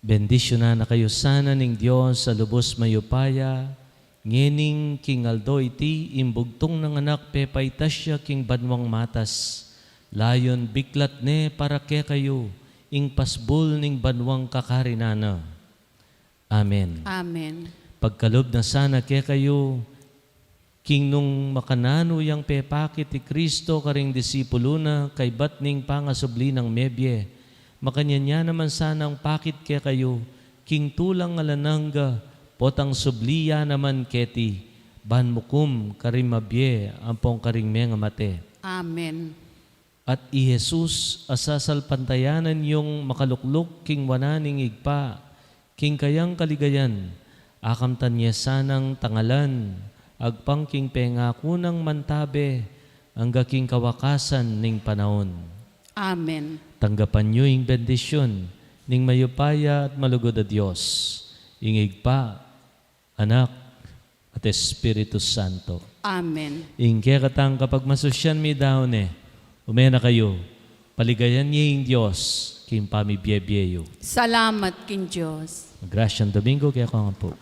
Bendisyunan na kayu sana ning Dios a lubus mayupaya, ngening king aldo iti ing bugtung nang anak pepaitas ya king banuang matas, layun biklat ne para kekayu ing pasbul ning banuang kakarinan na. Amen. Amen. Pagkalub na sana kekayu, king nung makananu yang pepakit i Kristo karing disipulu na kaybat ning pangasubli nang mebie, makanyan ya naman sanang pakit kekayu, king tulang alang angga, potang subli ya naman keti, ban mukum karing mabie ampong karing mengamate. Amen. At i Jesus a sasalpantayanan yung makalukluk king wanan ning Ibpa, king kayang kaligayan, akamtan ye sanang tangalan, agpang king pengaku nang mantabe, angga king kawakasan ning panaun. Amen. Tanggapan yu ing bendisyun ning mayupaya at malugud a Dios, ing Ibpa, Anak, at Espiritu Santo. Amen. Ing kekatang kapagmasusyan mi daun ne, ume na kayu, paligayan ye ing Dios, king pamibie-bie yu. Salamat king Dios. Grasyang Domingo kekongan pu.